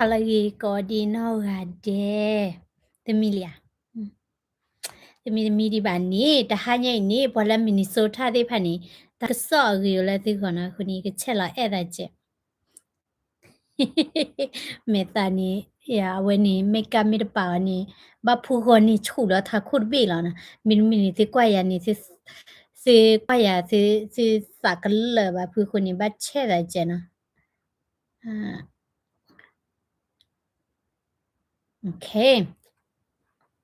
ဟါလၢအဂ့ၤကိးဒံနီၢ်ဂၤဒဲး, တမံၤလံဧါ, တမံၤတမံၤဒံးဘၣ်န့ၣ် တဟါညါအံၤန့ၣ် ပှၤလၢ Minnesota သ့ၣ်တဖၣ်န့ၣ် တၢ်ကစီၣ်အဂ့ၤအိၣ်လၢသုဂီၢ်နီၤ, အဃိန့ၣ် ကဆဲးလီၤအဲၣ်သးကဲး မဲာ်သးန့ၣ် အဝဲန့ၣ် makeup မ့ၢ်တပာ်အီၤန့ၣ် ဘၣ်ဖှူဂီၤန့ၣ်ဆူၣ်လီၤထးခိၣ်တဘ့ၣ်လီၤနီၤ. မ့တမ့ၢ်န့ၣ် သုကွၢ်ယၤန့ၣ် သုကွၢ်ယၤ သုသးကလၢာ်ဘၣ်ဖုအဃိန့ၣ် ဘၣ်ဆဲးသးကဲးနီၤ. ဖုကဲးကဲးဧါ,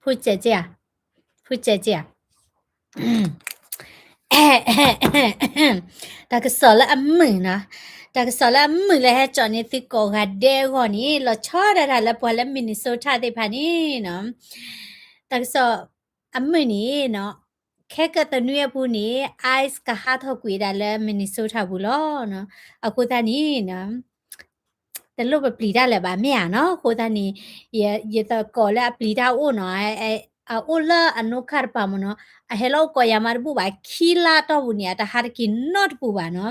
ဖုကဲးကဲးဧါ. တၢ်ကစီၣ်လၢအမုာ်နီၤ, တၢ်ကစီၣ်လၢအမုာ်လၢဟဲကၠီၣ်န့ၢ်သုကိးဂၤဒဲးအဂီၢ်န့ၣ် လီၤဆီဒၣ်တၢ်လၢပှၤလၢ Minnesota သ့ၣ်တဖၣ်န့ၣ်နီၤ, တၢ်ကစီၣ်အမုာ်န့ၣ်နီၤ, ခဲကတနွံအပူၤန့ၣ် ICE ကဟးထီၣ်ကွံာ်ဒၣ်လၢ Minnesota ပူၤလီၤ. အဃိသတးန့ၣ် တလိၣ်ပပျံၤတၢ်လၢၤဘၣ်မ့ၢ်ဧါနီၤ. အဃိသတးန့ၣ် ယသကိးလၢအပျံၤတၢ်အိၣ်နီၤ, အအိၣ်လၢအနီၢ်ကါတပၤမ့ၢ်နီၤ, အဟဲလၢအိၣ်ကိးယၤမးတဘူၣ်ဘၣ်, ခံလါတီၢ်ပူၤန့ၣ် အတဟးတက့ၤနီတပူၤဘၣ်နီၤ.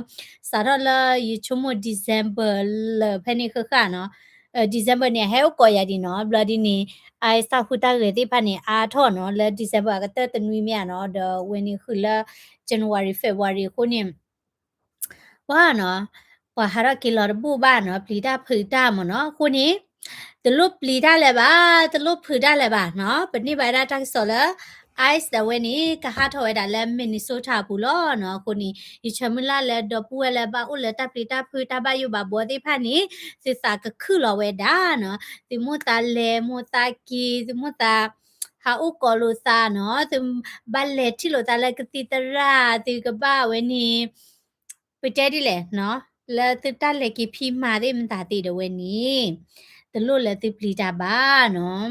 စးထီၣ်လၢယဆိကမိၣ် December လၢာ်ဖဲန့ၣ်ဃၣ်ဃၣ်နီၤ, December န့ၣ် အဟဲအိၣ်ကိးယၤဒံးနီၤ, ဘျီဒ်န့ၣ် ICE တၢ်ဟူးတၢ်ဂဲၤသ့ၣ်တဖၣ်န့ၣ် အါထီၣ်နီၤ, လၢ December အကတၢၢ်တနွံမ့ၢ်ဧါနီၤ, ဒီးဝဲန့ၣ်ဃုာ်လၢ January February အဃိန့ၣ် ပှၤနီၤ, ပှၤဟးထီၣ်က့ၤလီၤတဘူၣ်ဘၣ်နီၤ, ပျံၤတၢ်ဖုးတၢ်မ့ၢ်နီၤ. အဃိန့ၣ် တလိၣ်ပျံၤတၢ်လၢၤဘၣ်, တလိၣ်ဖုးတၢ်လၢၤဘၣ်နီၤ. ပန့ၢ်ဘၣ်ဝဲဒၣ်တၢ်ကစီၣ်လၢ ICE ဒၣ်ဝဲန့ၣ် ကဟးထီၣ်ဝဲဒၣ်လၢ Minnesota အပူၤလီၤနီၤ. အဃိန့ၣ် ယဆၢမုၢ်လၢ်လၢဒီပုၢ်ဝဲၢ်လၢဘၣ်အိၣ်လၢတၢ်ပျံၤတၢ်ဖုးတၢ်ဘၣ်ယိၣ်ဘၣ်ဘှီသ့ၣ်တဖၣ်န့ၣ် သုသးကခုၣ်လီၤဝဲဒၣ်နီၤ. သုမိၣ်သးလဲၤမိၣ်သးက့ၤ, သုမိၣ်သး ဟးအိၣ်ကိးလိာ်သးနီၤ, သုဘၣ်လဲၤထံၣ်လိာ်သးလၢကသံၣ်သရၣ်, သုကဘၣ်ဝဲန့ၣ် ပတဲဒ်လဲၣ်နီၤ, လၢသုတၢ်လဲၤက့ၤဖံးမၤသ့ၣ်မတၤသ့ၣ်ဒီးဝဲန့ၣ် တလိၣ်လၢသုပျံၤတၢ်ဘၣ်နီၤ.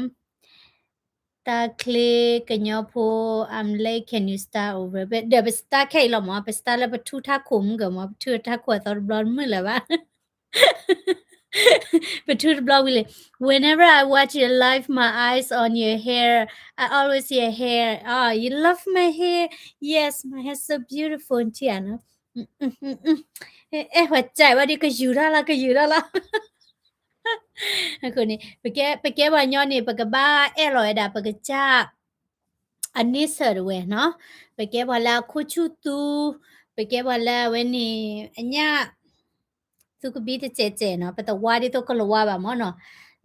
တၢ်ချ့ကညီဖိ I'm late, can you start over? ဒီးပစတၢ်ခဲအံၤလီၤမး, ပစတၢ်လၢပထူတၢ်ခိၣ်မုၢ်ကမး, ပထူတၢ်ခိၣ်အသီတဘျီမုၢ်လၢၤဘၣ် ပထူတဘျီဝံၤလံ. Whenever I watch your live, my eyes on your hair. I always your hair. Oh, you love my hair. Yes, my hair so beautiful ထံၣ်ဧါနီၤ. အဲၣ်ပှၤစံးဝဲဒ်ကယူၤထီၣ်လီၤ ကယူၤထီၣ်လီၤ. အဃိန့ၣ် ပကဲပှၤညီန့ၣ် ပကဘၣ်အဲၣ်လီၤဝဲဒၣ်ပကစၢ် အန့ဆၢၣ်တဝဲနီၤ, ပကဲပှၤလၢအခိၣ်ဆူၣ်သူ, ပကဲပှၤလၢအဝဲန့ၣ် အညၣ် သူကဘံတစဲးစဲးနီၤ, ပတဝါဒ်သိးကလၤဝါဘၣ်မ့ၢ်နီၤ.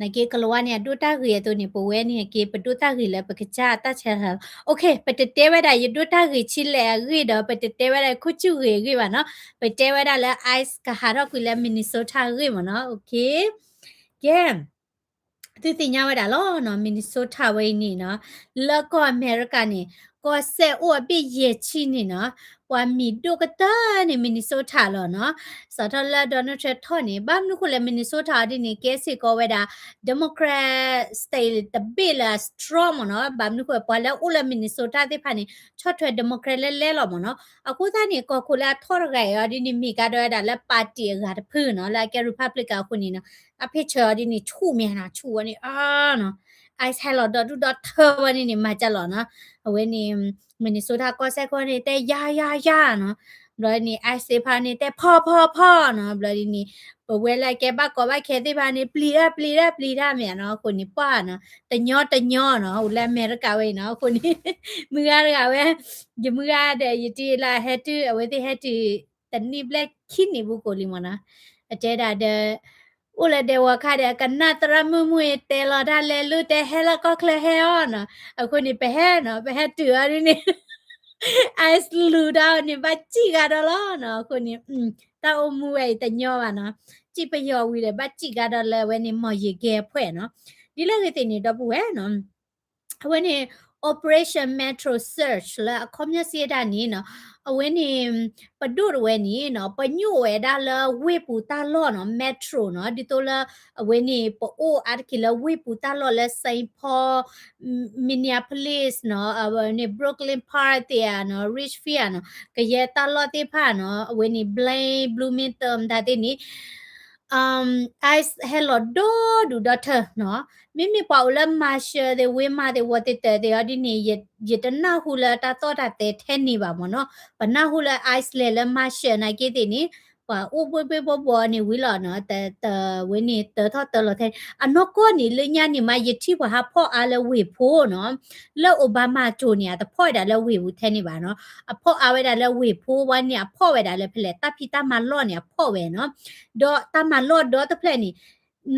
နာ်က့ကလၤဝါန့ၣ် အဒိၣ်တၢ်ဂ့ၤအသိးန့ၣ် ပဝဲန့ၣ်က့ ပဒိၣ်တၢ်ဂ့ၤလၢပကစၢ်တၢ်ဆဲးလီၤ. Okay, ပတတဲဝဲဒၣ်ယဒိၣ်တၢ်ဂ့ၤဆံလဲၣ်အဂ့ၢ်ဒီး ပတတဲဝဲဒၣ်ခိၣ်ဆူၣ်ဂ့ၤအဂ့ၢ်ဘၣ်နီၤ. ပတဲဝဲဒၣ်လၢ ICE ကဟးထီၣ်ကွံာ်လၢ Minnesota အဂ့ၢ်မ့ၢ်နီၤ. Okay, ကဲ သုသ့ၣ်ညါဝဲဒၣ်လီၤနီၤ, Minnesota ဝဲအံၤန့ၣ်နီၤ, လၢကီၢ်အမဲရကၤန့ၣ် ကီၢ်စဲၣ်အိၣ်အဘ့ၣ်ယဲၢ်ဆံန့ၣ်နီၤ, ပှၤမံၤဒိၣ်ကတၢၢ်န့ၣ် Minnesota လီၤနီၤ. စးထီၣ်လၢ Donald Trump ထီၣ်န့ၣ် ဘၣ်မနုၤဃိလဲၣ် Minnesota အီၤဒ်န့ၣ် ကဲစ့ၢ်ကီးဝဲဒၣ် Democrat state တဘ့ၣ်လၢအ strong မ့ၢ်နီၤ. ဘၣ်မနုၤဃိ ပှၤလၢအိၣ်လၢ Minnesota သ့ၣ်တဖၣ်န့ၣ် ဆီၣ်ထွဲ Democrat လဲလဲလီၤမ့ၢ်နီၤ. အဃိသတးန့ၣ် ကီၢ်ခိၣ်လၢအထီၣ်တဂၤအံၤအီၤဒ်န့ၣ် မ့ၢ်ကါဒီးဝဲဒၣ်လၢ party အဂၤတဖုနီၤ, လၢအကဲ Republican အဃိန့ၣ်နီၤ, အဖ့ၣ်ဆၢအီၤဒ်န့ၣ် ဆူၣ်မ့ၢ်နီၤ, ဆူၣ်ဝဲန့ၣ်အီၤနီၤ, ICE ဟဲလီၤဒီးဒူၣ်ဒီထၢဝဲန့ၣ်န့ၣ် မၤကၢလီၤနီၤ. အဝဲန့ၣ် Minnesota ကီၢ်စဲၣ်ကီၢ်န့ၣ် တဲယၤယၤယၤနီၤ, ဘျီန့ၣ် ICE သ့ၣ်တဖၣ်န့ၣ် တဲဖီၣ်ဖီၣ်ဖီၣ်နီၤ, ဘျီဒ်န့ၣ် ပဝဲလၢအကဲဘၣ်ကီဘၣ်ခဲသ့ၣ်တဖၣ်န့ၣ် ပျံၤတၢ်ပျံၤတၢ်ပျံၤတၢ်မ့ၢ်နီၤ. အဃိန့ၣ် ပှၢ်နီၤ, တညီတညီနီၤ, အိၣ်လၢအမဲရကၤဝဲအံၤနီၤ. အဃိန့ၣ် မုၢ်ဂၤတဂၤဝဲ, ယမုၢ်ဂၤဒီး ယတံၤလၢဟဲတုၤ အဝဲသ့ၣ်ဟဲတုၤ တနံၣ်ဘျဲၣ်ခံနံၣ်ဘူးကိာ်လံမ့ၢ်နီၤ. အတဲဒၣ်ဒီး အိၣ်လၢဒဲဝီၤခါဒီး ကနၣ်သရၣ်မုၣ်မုၣ်အံၤ တဲလီၤတၢ်လဲၤလူၤ တဲဟဲလၢကီၢ်ချၢဟဲအီၤနီၤ. အဃိန့ၣ် ပဟဲနီၤ, ပဟဲတုၤအီၤဒ်န့ၣ် ICE လူၤဒီးန့ၣ် ဘၣ်စံၣ်ဂၤဒီးလီၤနီၤ. အဃိန့ၣ် တၢ်အိၣ်မူဝဲအံၤတညီဘၣ်နီၤ. စံၣ်ပယီၤဝံၤဒီး ဘၣ်စံၣ်ဂၤဒီးလၢအဝဲန့ၣ် မော်ရင်ဂဲအဖွဲ့နီၤ. ဒ်လဲၣ်ဂ့ၤသ့ၣ်န့ၣ် ဒီပုၢ်ဝဲၢ်နီၤ, အဝဲန့ၣ် Operation Metro Search လၢအခီပညီစံးဒၣ်န့ၣ်နီၤ, အဝဲန့ၣ် ပဒိၣ်တဝဲန့ၣ်နီၤ, ပညိၣ်ဝဲဒၣ်လၢဝ့ၢ်ပူၤတၢ်လီၢ်နီၤ, Metro နီၤ, ဒ်သိးလၢအဝဲန့ၣ် ပအိၣ်အါတက့ၢ်လၢဝ့ၢ်ပူၤတၢ်လီၢ်လၢ Saint Paul, Minneapolis နီၤ, အဝဲန့ၣ် Brooklyn Park သ့ၣ်ဧါနီၤ, Richfield ဧါနီၤ, ကယဲၢ်တၢ်လီၢ်သ့ၣ်တဖၣ်နီၤ, အဝဲန့ၣ် Blaine, Bloomington တၢ်သ့ၣ်န့ၣ် ICE ဟဲလီၤဒီဒူၣ်ဒီထၢနီၤ. မ့မ့ၢ်ပှၤအိၣ်လၢ Marshall သ့ၣ် Waymart သ့ၣ် Worthington သ့ၣ်အီၤဒ်န့ၣ် ယတနၢ်ဟူလၢတၢ်သီၣ်တၢ်သဲထဲန့ၣ်ဘၣ်မ့ၢ်နီၤ. ပနၢ်ဟူလၢ ICE လဲၤလၢ Marshall နာ်က့သ့ၣ်န့ၣ် ပှၤအိၣ်ဘှ့ၣ်ဘှ့ၣ်ဘှီဘှီန့ၣ်ဝံၤလီၤနီၤ, တဝဲန့ၣ်တၢထီၣ်တၢလီၤထဲန့ၣ် အနီၢ်ကီၢ်န့ၣ် လၢညါန့ၣ်မး ယထံၣ်ပှၤဟးဖီၣ်အါလၢဝ့ၢ်ဖိနီၤ, လၢအိၣ်ဘါမၤကၠိၤန့ၣ် အတဖီၣ်ဝဲဒၣ်လၢဝ့ၢ်ပူၤထဲန့ၣ်ဘၣ်နီၤ, အဖီၣ်အါဝဲဒၣ်လၢဝ့ၢ်ဖိဝဲန့ၣ် အဖီၣ်ဝဲဒၣ်လၢဖဲလဲၣ် တၢ်ဖံးတၢ်မၤလီၢ်န့ၣ် အဖီၣ်ဝဲနီၤ, ဒီးတၢ်မၤလီၢ်ဒီတဖျၢၣ်န့ၣ်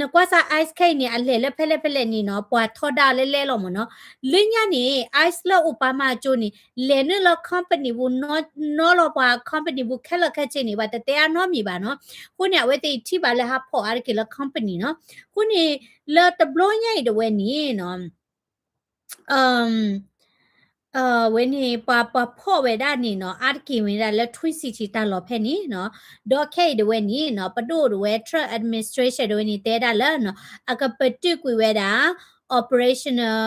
နကွၢ်စၢ် ICE ခဲအံၤန့ၣ် အလဲၤလၢဖဲလဲၣ်ဖဲလဲၣ်န့ၣ်နီၤ, ပှၤထီဒါလဲလဲလီၤမ့ၢ်နီၤ, လၢညါန့ၣ် ICE လၢအိၣ်ဘါမၤကၠိၤန့ၣ် လဲၤနုာ်လၢ company ပူၤ နီၢ်လီၤပှၤ company ပူၤခဲလၢာ်ခဲဆ့န့ၣ် ပှၤတတဲအါနီတမံၤဘၣ်နီၤ, အဃိန့ၣ် အဝဲသ့ၣ်ထံၣ်ဘၣ်လၢဟးဖီၣ်အါတက့ၢ်လၢ company နီၤ, အဃိန့ၣ် လၢတဘျီညါအံၤတဝဲန့ၣ်နီၤ ဝဲန့ၣ် ပှၤပှၤဖီၣ်ဝဲဒၣ်န့ၣ်နီၤ, အါတက့ၢ်ဝဲဒၣ်လၢ Twin City တၢ်လီၢ်ဖဲန့ၣ်နီၤ, ဒီးခဲအံၤတဝဲန့ၣ်နီၤ ပဒိၣ်တဝဲ Trump administration တဝဲန့ၣ် တဲဒၣ်လၢနီၤ အကပတုာ်ကွံာ်ဝဲဒၣ် operational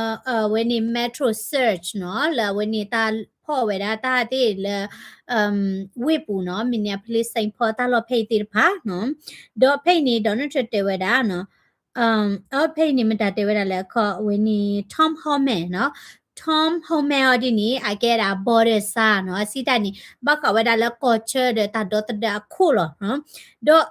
ဝဲန့ၣ် metro search နီၤ, လၢအဝဲန့ၣ်တၢ်ဖီၣ်ဝဲဒၣ်တၢ်သ့ၣ်လၢ ဝ့ၢ်ပူၤနီၤ, Minneapolis Saint Paul တၢ်လီၢ်ဖဲအံၤသ့ၣ်တဖၣ်နီၤ, ဒီးဖဲအံၤန့ၣ် Donald Trump တဲဝဲဒၣ်နီၤ အဖဲအံၤန့ၣ် မတၤတဲဝဲဒၣ်လဲၣ် အခီဝဲန့ၣ် Tom Homan နီၤ, Tom Homan အီၤဒ်န့ၣ် အကဲဒၣ် border czar နီၤ, စံးတၢ်န့ၣ် ဘၣ်ဃးဝဲဒၣ်လၢကီၢ်ဆၢဒီးတၢ်ဒီသဒၢအခိၣ်လီၤ, ဒီး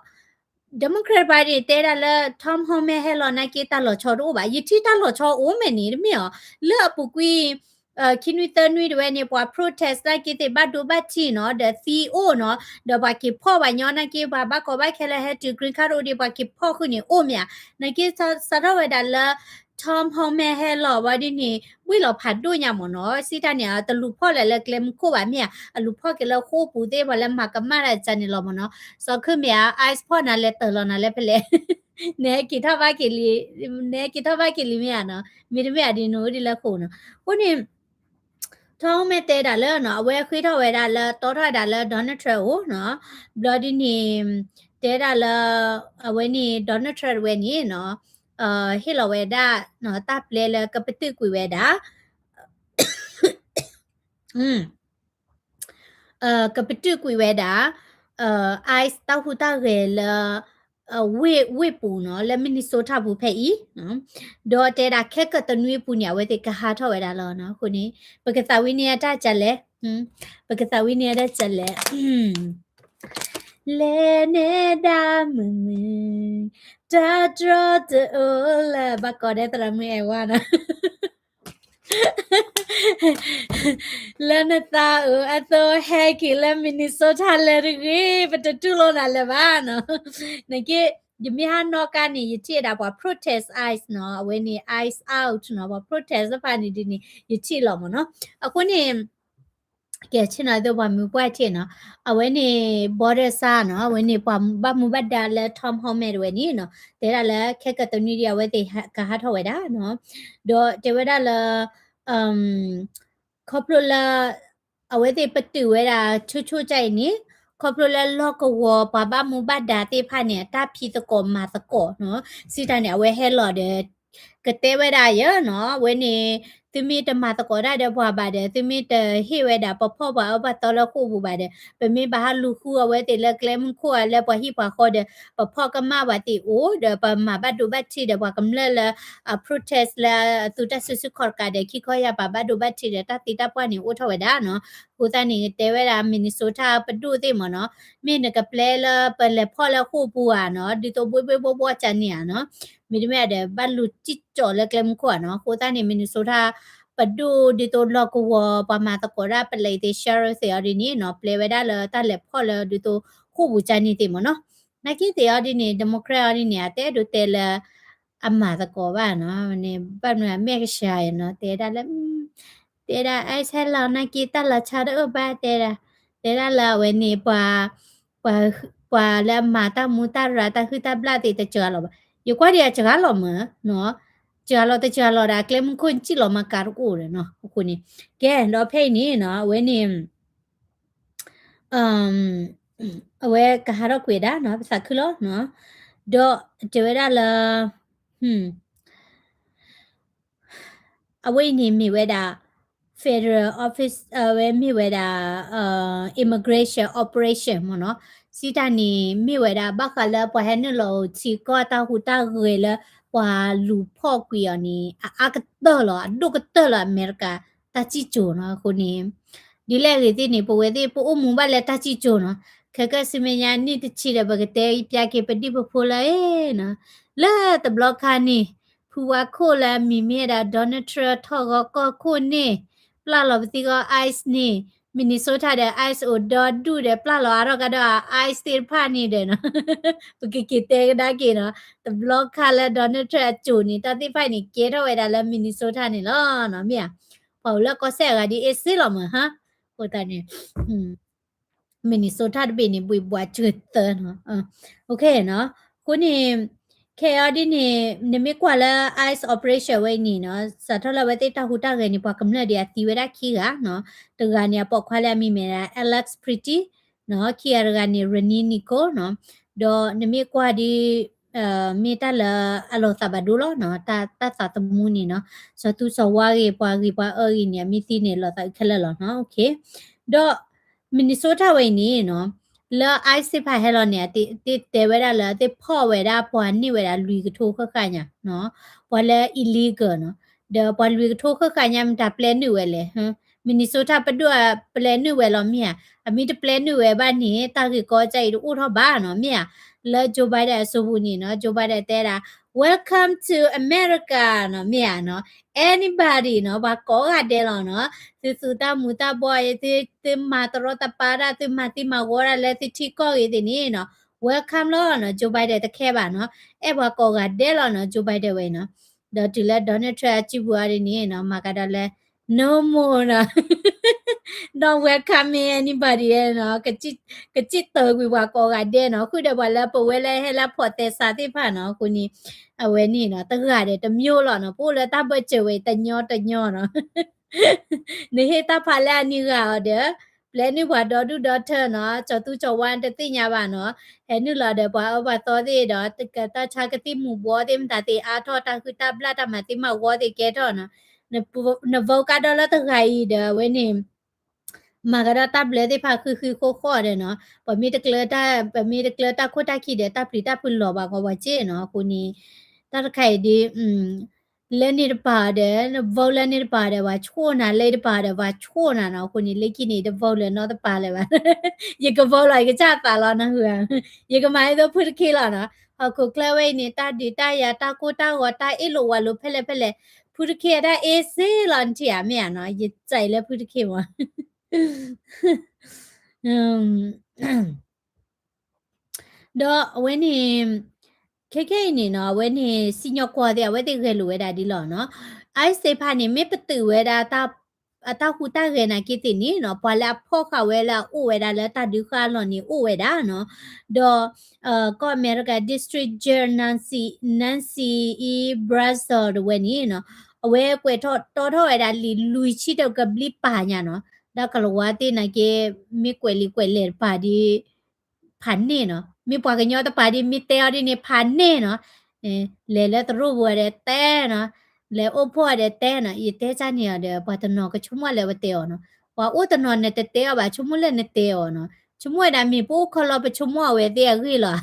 Democrat Party တဲဒၣ်လၢ Tom Homan ဟဲလီၤနာ်က့တၢ်လီၤဆီတအိၣ်ဘၣ်, ယထံၣ်တၢ်လီၤဆီအိၣ်မဲာ်န့ၣ် တမ့ၢ်အီၤ, လၢအပူၤကွံာ် ခံနွံသၢနွံတဝဲန့ၣ် ပှၤ protest နာ်က့သ့ၣ်ဘၣ်ဒိဘၣ်ထံးနီၤ, ဒီးသံအိၣ်နီၤ, ဒီးပှၤက့ၤဖီၣ်ပှၤညီနာ်က့ ပှၤဘၣ်ကီဘၣ်ခဲလၢဟဲတုၤ green card အိၣ်ဒံး ပှၤက့ၤဖီၣ်ဃုာ်န့ၣ်အိၣ်မ့ၢ်ဧါ, နာ်က့စးထီၣ်ဝဲဒၣ်လၢ Tom Homan ဟဲလီၤဝဲဒ်န့ၣ် ဘှ့ၣ်လီၤဖးဒိၣ်ညါမ့ၢ်နီၤ, စံးတၢ်န့ၣ် တလူၤဖီၣ်လၢၤလၢကျဲမုၢ်ခိၣ်ဘၣ်မ့ၢ်ဧါ, အလူၤဖီၣ်က့ၤလၢဃိာ်ပူၤသ့ၣ် ပှၤလၢမၤကမၣ်တၢ်န့ၣ်လီၤမ့ၢ်နီၤ, စီၤခၢၣ်မဲာ်ဧါ ICE ဖီၣ်နၤလဲၤတၢၤလီၤနၤလၢဖဲလဲၣ် နဟဲက့ၤထီၣ်ဘၣ်က့ၤလံ, နဟဲက့ၤထီၣ်ဘၣ်က့ၤလံမ့ၢ်ဧါနီၤ, မ့တမ့ၢ်အဒ်နအိၣ်ဒ်လၢဃိာ်နီၤ, အဃိန့ၣ် Tom Homan တဲဒၣ်လၢနီၤ, အဝဲဃ့ထီၣ်ဝဲဒၣ်လၢ တီထီၣ်ဝဲဒၣ်လၢ Donald Trump အိၣ်နီၤ, ဘျီဒ်န့ၣ် တဲဒၣ်လၢ အဝဲန့ၣ် Donald Trump ဝဲန့ၣ်နီၤ, ဟ့ၣ်လီၤဝဲဒၣ်နီၤ တၢ်ပျဲလၢကပတုာ်ကွံာ်ဝဲဒၣ် ကပတုာ်ကွံာ်ဝဲဒၣ် ICE တၢ်ဟူးတၢ်ဂဲၤလၢ ဝ့ၢ်ပူၤနီၤ လၢ Minnesota ပူၤဖဲအံၤ, ဒီးတဲဒၣ်ခဲကတနွံအပူၤန့ၣ် အဝဲသ့ၣ်ကဟးထီၣ်ဝဲဒၣ်လီၤနီၤ. အဃိန့ၣ် ပကသးဝံၣ်န့ၢ်အတၢ်ကလဲၣ်, ပကသးဝံၣ်န့ၢ်အတၢ်ကလဲၣ်, လဲၤနဲဒၣ်မုာ်မုာ်, တၢ်တြီတအိၣ်လၢၤဘၣ် ကိးဒဲးသရၣ်မုၣ်အဲၣ်ဝါနီၤ လၢနသးအိၣ်အသိး ဟဲက့ၤလၢ Minnesota လၢတဂ့ၤ, ပတတူၢ်လိာ်နၤလၢၤဘၣ်နီၤ. နက့ ယမ့ၢ်ဟးနီၣ်ကါန့ၣ် ယထံၣ်ဝဲဒၣ်ပှၤ protest ICE နီၤ, အဝဲန့ၣ် ICE out နီၤ, ပှၤ protest တဖၣ်န့ၣ်ဒ်န့ၣ် ယထံၣ်လီၤမ့ၢ်နီၤ. အဃိန့ၣ် ကဲဆ့ၣ်နီၤ သိးပှၤမုၢ်ပှၢ်ထံၣ်နီၤ, အဝဲန့ၣ် border czar နီၤ, အဝဲန့ၣ်ပှၤဘၣ်မူဘၣ်ဒါလၢ Tom Homan တဝဲန့ၣ်နီၤ, တဲဒၣ်လၢခဲကတနွံဒ်အဝဲသ့ၣ်ကဟးထီၣ်ဝဲဒၣ်နီၤ, ဒီးတဲဝဲဒၣ်လၢ ခီဖျိလၢ အဝဲသ့ၣ်ပတုာ်ဝဲဒၣ်ဆိဆိကၢ်အံၤန့ၣ်, ခီဖျိလၢလီၢ်ကဝီၤပှၤဘၣ်မူဘၣ်ဒါသ့ၣ်တဖၣ်န့ၣ် အတၢ်ဖံးသကိးမၤသကိးနီၤ, စံးတၢ်န့ၣ် အဝဲဟဲလီၤဒီး ကတဲဝဲဒၣ်ယဲနီၤ, အဝဲန့ၣ် သုမ့ၢ်တမၤသကိးတၢ်ဒီးပှၤဘၣ်ဒီး သုမ့ၢ်တဟ့ၣ်ဝဲဒၣ်ပဖီၣ်ပှၤအၢပှၤသီလၢဃိာ်ပူၤဘၣ်ဒီး ပမ့ၢ်ဘၣ်ဟးလူၤဃုအဝဲသ့ၣ်လၢကျဲမုၢ်ခိၣ်ဧါ လၢပှၤဟံၣ်ပှၤဃီဒီး ပဖီၣ်ကမၣ်ပှၤသ့ၣ်အိၣ်ဒီး ပမၤဘၣ်ဒိဘၣ်ထံးဒီးပှၤကမျၢၢ်လၢ အ protest လၢအသူတၢ်စုဆူၣ်ခီၣ်တကးဒီး ခံခီယၢ်ပှၤဘၣ်ဒိဘၣ်ထံးဒီး တၢ်သံတၢ်ပှၢ်န့ၣ်အိၣ်ထီၣ်ဝဲဒၣ်နီၤ. အဃိသတးန့ၣ် တဲဝဲဒၣ် Minnesota ပဒိၣ်သ့ၣ်မ့ၢ်နီၤ, မ့ၢ်နကပျဲလၢပလဲၤဖီၣ်လၢဃိာ်ပူၤဧါနီၤ, ဒ်သိးဘှ့ဘှ့ဘှီဘှီကန့ၣ်ဧါနီၤ, မ့တမ့ၢ်ဒီး ဘၣ်လူၤစံၣ်ကၠီၤလၢကျဲမုၢ်ခိၣ်ဧါနီၤ. အဃိသတးန့ၣ် Minnesota ပဒိၣ်ဒ်သိးလီၢ်ကဝီၤ ပှၤမၤသကိးတၢ်ပလဲၤသ့ၣ် sheriff သ့ၣ်အီၤဒ်န့ၣ်နီၤ, ပျဲဝဲဒၣ်လၢတၢ်လဲၤဖီၣ်လၢဒ်သိးဃိာ်ပူၤကန့ၣ်သ့ၣ်မ့ၢ်နီၤ. နာ်က့သ့ၣ်အီၤဒ်န့ၣ် Democrat အီၤဒ်န့ၣ် အတဲဒိးတဲလၢ အမၤသကိးဘၣ်နီၤ, ဘၣ်မနုၤအမဲာ်ကဆှးနီၤ, တဲဒၣ်လၢ တဲဒၣ် ICE ဟဲလီၤနာ်က့ တၢ်လီၤဆီတအိၣ်ဘၣ် တဲဒၣ်, တဲဒၣ်လၢအဝဲန့ၣ် ပှၤ ပှၤလၢအမၤတၢ်မူတၢ်ရၤတၢ်ဟုၣ်တၢ်ဘျၣ်သ့ၣ်တစှၤလီၤဘၣ်. ယကွၢ်ဒံးအစှၤလီၤမး, စှၤလီၤတစှၤလီၤဒီး အကျဲမုၢ်ခိၣ်စံၣ်လီၤမးကးတအိၣ်ဒီးနီၤ. အဃိန့ၣ် ကဲ ဒီးဖဲအံၤန့ၣ်နီၤ အဝဲန့ၣ် အဝဲကဟးထီၣ်ကွံာ်ဒၣ်နီၤ ပသးခုလီၤနီၤ, ဒီးတဲဝဲဒၣ်လၢ အဝဲအံၤန့ၣ်မ့ၢ်ဝဲဒၣ် federal office အဝဲမ့ၢ်ဝဲဒၣ် immigration operation မ့ၢ်နီၤ, စံးတၢ်န့ၣ် မ့ၢ်ဝဲဒၣ် ဘၣ်ဃးလၢပှၤဟဲနုာ်လီၤအိၣ်ထံကီၢ်တၢ်ဟူးတၢ်ဂဲၤလၢ ပှၤလူၤဖီၣ်ကွံာ်အီၤန့ၣ် အအါကတၢၢ်လီၤ အဒိၣ်ကတၢၢ်လီၤ အမဲရကၤတၢ်စံၣ်စိၤနီၤ. အဃိန့ၣ် ဒ်လဲၣ်ဂ့ၤသ့ၣ်န့ၣ် ပဝဲသ့ၣ်ပအိၣ်မူဘၣ်လၢတၢ်စံၣ်စိၤနီၤ. ခဲကဲဆူမဲာ်ညါနံၣ်တဆံဒီး ပကတဲပျဲက့ၤပဒံၣ်ပဖိလၢအံၤနီၤ, လၢတဘျီခါန့ၣ် ဖုဝါခိၣ်လၢအမံၤမ့ၢ်ဝဲဒၣ် Donald Trump ထီၣ်ဂီၤကီၢ်ခိၣ်န့ၣ် ပျၢ်လီၤပသံဂီၢ် ICE န့ၣ် Minnesota ဒီး ICE အိၣ်ဒီဒူၣ်ဒီး ပျၢ်လီၤအါထီၣ်ကဒီး ICE သ့ၣ်တဖၣ်န့ၣ်ဒီးနီၤ ပကက့ၤတဲကဒါက့ၤနီၤ, တဘျီခါလၢ Donald Trump အစိၤန့ၣ် တၢ်သ့ၣ်တဖၣ်န့ၣ် ကဲထီၣ်ဝဲဒၣ်လၢ Minnesota န့ၣ်လီၤနီၤ, မ့ၢ်ဧါ, ပှၤအိၣ်လၢကီၢ်စဲၣ်အဂၤဒ်အ့ၣ်စ့လီၤမးဟါ, အဃိသတးန့ၣ် Minnesota တဘ့ၣ်န့ၣ် ဘှ့ၣ်ဘှးစၢၤသၢနီၤ, အဃိန့ၣ် ခဲအံၤဒ်န့ၣ် နမ့ၢ်ကွၢ်လၢ ICE operation ဝဲအံၤန့ၣ်နီၤ စးထီၣ်လၢအဝဲသ့ၣ်တၢ်ဟူးတၢ်ဂဲၤန့ၣ် ပှၤကမျၢၢ်ဒ်အသံဝဲဒၣ်ခံဂၤနီၤ, တဂၤန့ၣ် အပိာ်ခွါလၢအမံၤမ့ၢ်ဒၣ် Alex Pretti နီၤ, ခံဂၤတဂၤန့ၣ် Renee Nichols နီၤ, ဒီးနမ့ၢ်ကွၢ်ဒ် မ့ၢ်တၢ်လၢအလီၤသးဘၣ်ဒိလီၤနီၤ, တၢ်သးသမူန့ၣ်နီၤ, စီၤသူစီၤဝါဂ့ၤ ပှၤဂ့ၤပှၤအၢဂ့ၤန့ၣ် အမ့ၢ်သံန့ၣ်လီၤသးအုးခဲလၢာ်လီၤနီၤ, ဒီး Minnesota ဝဲအံၤန့ၣ်နီၤ လၢ ICE သ့ၣ်တဖၣ်ဟဲလီၤန့ၣ် အသ့တဲဝဲဒၣ်လၢ အသ့ၣ်ဖီၣ်ဝဲဒၣ်ပှၤန့ၢ်ဝဲဒၣ်လွံၢ်ကထိဃၣ်ဃၣ်ညါနီၤ, ပှၤလၢ illegal နီၤ, ဒီးပှၤလွံၢ်ကထိဃၣ်ဃၣ်ညါမတၤပျဲနုာ်ဝဲလဲၣ်, Minnesota ပဒိၣ်အပျဲနုာ်ဝဲလီၤမ့ၢ်ဧါ, အမ့ၢ်တပျဲနုာ်ဝဲဘၣ်န့ၣ် တၢ်ဂ့ၢ်ကီကၢ်အံၤတအိၣ်ထီၣ်ဘၣ်နီၤ မ့ၢ်ဧါ, လၢ Joe Biden အစိပူၤန့ၣ်နီၤ Joe Biden တဲဒၣ် Welcome to America နီၤ မ့ၢ်ဧါနီၤ, anybody နီၤ ပှၤကိးဂၤဒဲးလီၤနီၤ, သုသူတၢ်မူၤတၢ်ဘှီးအံၤ သုမၤတရီတပါတၢ် သုမၤသံမၤဝီတၢ်လၢသုထံကီၢ်ဂ့ၤသ့ၣ်န့ၣ်နီၤ welcome လီၤနီၤ, Joe Biden တခဲဘၣ်နီၤ, အဲၣ်ပှၤကိးဂၤဒဲးလီၤနီၤ Joe Biden ဝဲနီၤ, ဒီးတုၤလၢ Donald Trump အစုပူၤအံၤဒ်န့ၣ်နီၤ မၤကဒီးလၢ no more နီၤ not welcoming anybody နီၤ, ကစံၣ်တၢၤကွံာ်ပှၤကိးဂၤဒဲးနီၤ, ဃုာ်ဒီးပှၤလၢပဝဲလၢဟဲလၢဖီၣ်သဲစးသ့ၣ်တဖၣ်နီၤ, အဃိန့ၣ် အဝဲန့ၣ်နီၤ တဂၤဒီးတမျိုးလီၤနီၤ, ပအိၣ်လၢတၢ်ဘၢၣ်စၢၤဝဲတညီတညီနီၤ နဟ့ၣ်တၢ်ဖးလၢအနံၤဂၤအီၤဒီး ပျဲနုာ်ပှၤဒီဒူၣ်ဒီထၢနီၤ, ကၠီၤသူကၠီၤဝါတသ့ၣ်ညါဘၣ်နီၤ, ဟဲနုာ်လီၤဒီးပှၤအၢပှၤသီသ့ၣ်ဒီး တၢ်ဆါကသံၣ်မူၤဘှီးသ့ၣ်မတၤသ့ၣ်အါထီၣ် တၢ်ဟုၣ်တၢ်ဘျၣ်တၢ်မၤသံမၤဝီသ့ၣ်ကဲထီၣ်နီၤ, နvoteကဒီးလၢတဂၤအံၤဒီး အဝဲန့ၣ် မၤကဒီးတၢ်ဘျၢသ့ၣ်တဖၣ်ဃံဃံဃီဃီဒီးနီၤ, ပမ့ၢ်တကျၢၤတၢ် ပမ့ၢ်တကျၢၤတၢ်ခိၣ်တၢ်ခံဒီး တၢ်ပျံၤတၢ်ဖုးလီၤဘၣ်ဂီၤဘၣ်စ့ၢ်နီၤ, အဃိန့ၣ် တၢ်တခါအံၤဒ် လၢန့ၣ်တပၤဒီး နvoteလၢန့ၣ်တပၤဒီး ပှၤဆိၣ်နၤ လၢတပၤဒီး ပှၤဆိၣ်နၤနီၤ, အဃိန့ၣ် လၢခံန့ၣ် တvoteလၢၤနီတပၤလၢၤဘၣ်, ယကvoteလီၤ ယကစၢ်သးလီၤနဟုဧါ, ယကမၤဒ်သိးဖုတခ့လီၤနီၤ, ဟီၣ်ခိၣ်ချၢဝဲအံၤန့ၣ် တၢ်ဒုးတၢ်ယၤ တၢ်ကိၢ်တၢ်ဂီၤ တၢ်အ့ၣ်လိာ်ဝးလိာ်ဖဲလဲၣ်ဖဲလဲၣ်, ဖုတခ့အတၢ်အ့ၣ်စ့လီၤ နထံၣ်ဧါ မ့ၢ်ဧါနီၤ, ယစံးလၢဖုတခ့မး ဒီးအဝဲန့ၣ် ခဲခဲအံၤန့ၣ်နီၤ အဝဲန့ၣ် စံၣ်ညီၣ်ကွီၢ်သ့ၣ် အဝဲသ့ၣ်ဂဲၤလိာ်ဝဲဒၣ်ဒ်လီၤနီၤ, ICEသ့ၣ်တဖၣ်န့ၣ် မ့ၢ်ပတုာ်ဝဲဒၣ် အတၢ်ဟူးတၢ်ဂဲၤနာ်က့သ့ၣ်န့ၣ်နီၤ ပှၤလၢအဖီၣ်ဃာ်ဝဲလၢအအိၣ်ဝဲဒၣ်လၢတၢ်ဒုးဃာ်အလီၢ်န့ၣ်အိၣ်ဝဲဒၣ်နီၤ, ဒီး ကီၢ်အမဲရကၤ District Judge Nancy Nancy E Brassard တဝဲန့ၣ်နီၤ အဝဲကွဲးထီၣ်တီထီၣ်ဝဲဒၣ်လံာ် လွံၢ်ဆံတကဘျံးပၤညါနီၤ, ဒီးကလၤဝါသ့ၣ်နာ်က့ မ့ၢ်ကွဲးလံာ်ကွဲးလဲၢ်တပၤဒ် ဖးန့ၢ်နီၤ, မ့ၢ်ပှၤကညီတပၤဒ် မ့ၢ်တဲအီၤဒ်န့ၣ် ဖးန့ၢ်နီၤ, လဲၤလၢတရူးပူၤဒီးတဲနီၤ, လဲၤအိၣ်ဖှိၣ်ဒီးတဲနီၤ, ယတဲကၢ်န့ၣ်အီၤဒီး ပှၤတနီၤကဆိကမိၣ်လၢပတဲအီၤနီၤ, ပှၤအိၣ်တနီၤနတတဲအီၤဘၣ် ဆိကမိၣ်လၢနတဲအီၤနီၤ, ဆိကမိၣ်ဝဲဒၣ်မ့ၢ်ပအိၣ်ခီလီၤ ပဆိကမိၣ်အဝဲသ့ၣ်အဂ့ၢ်လီၤ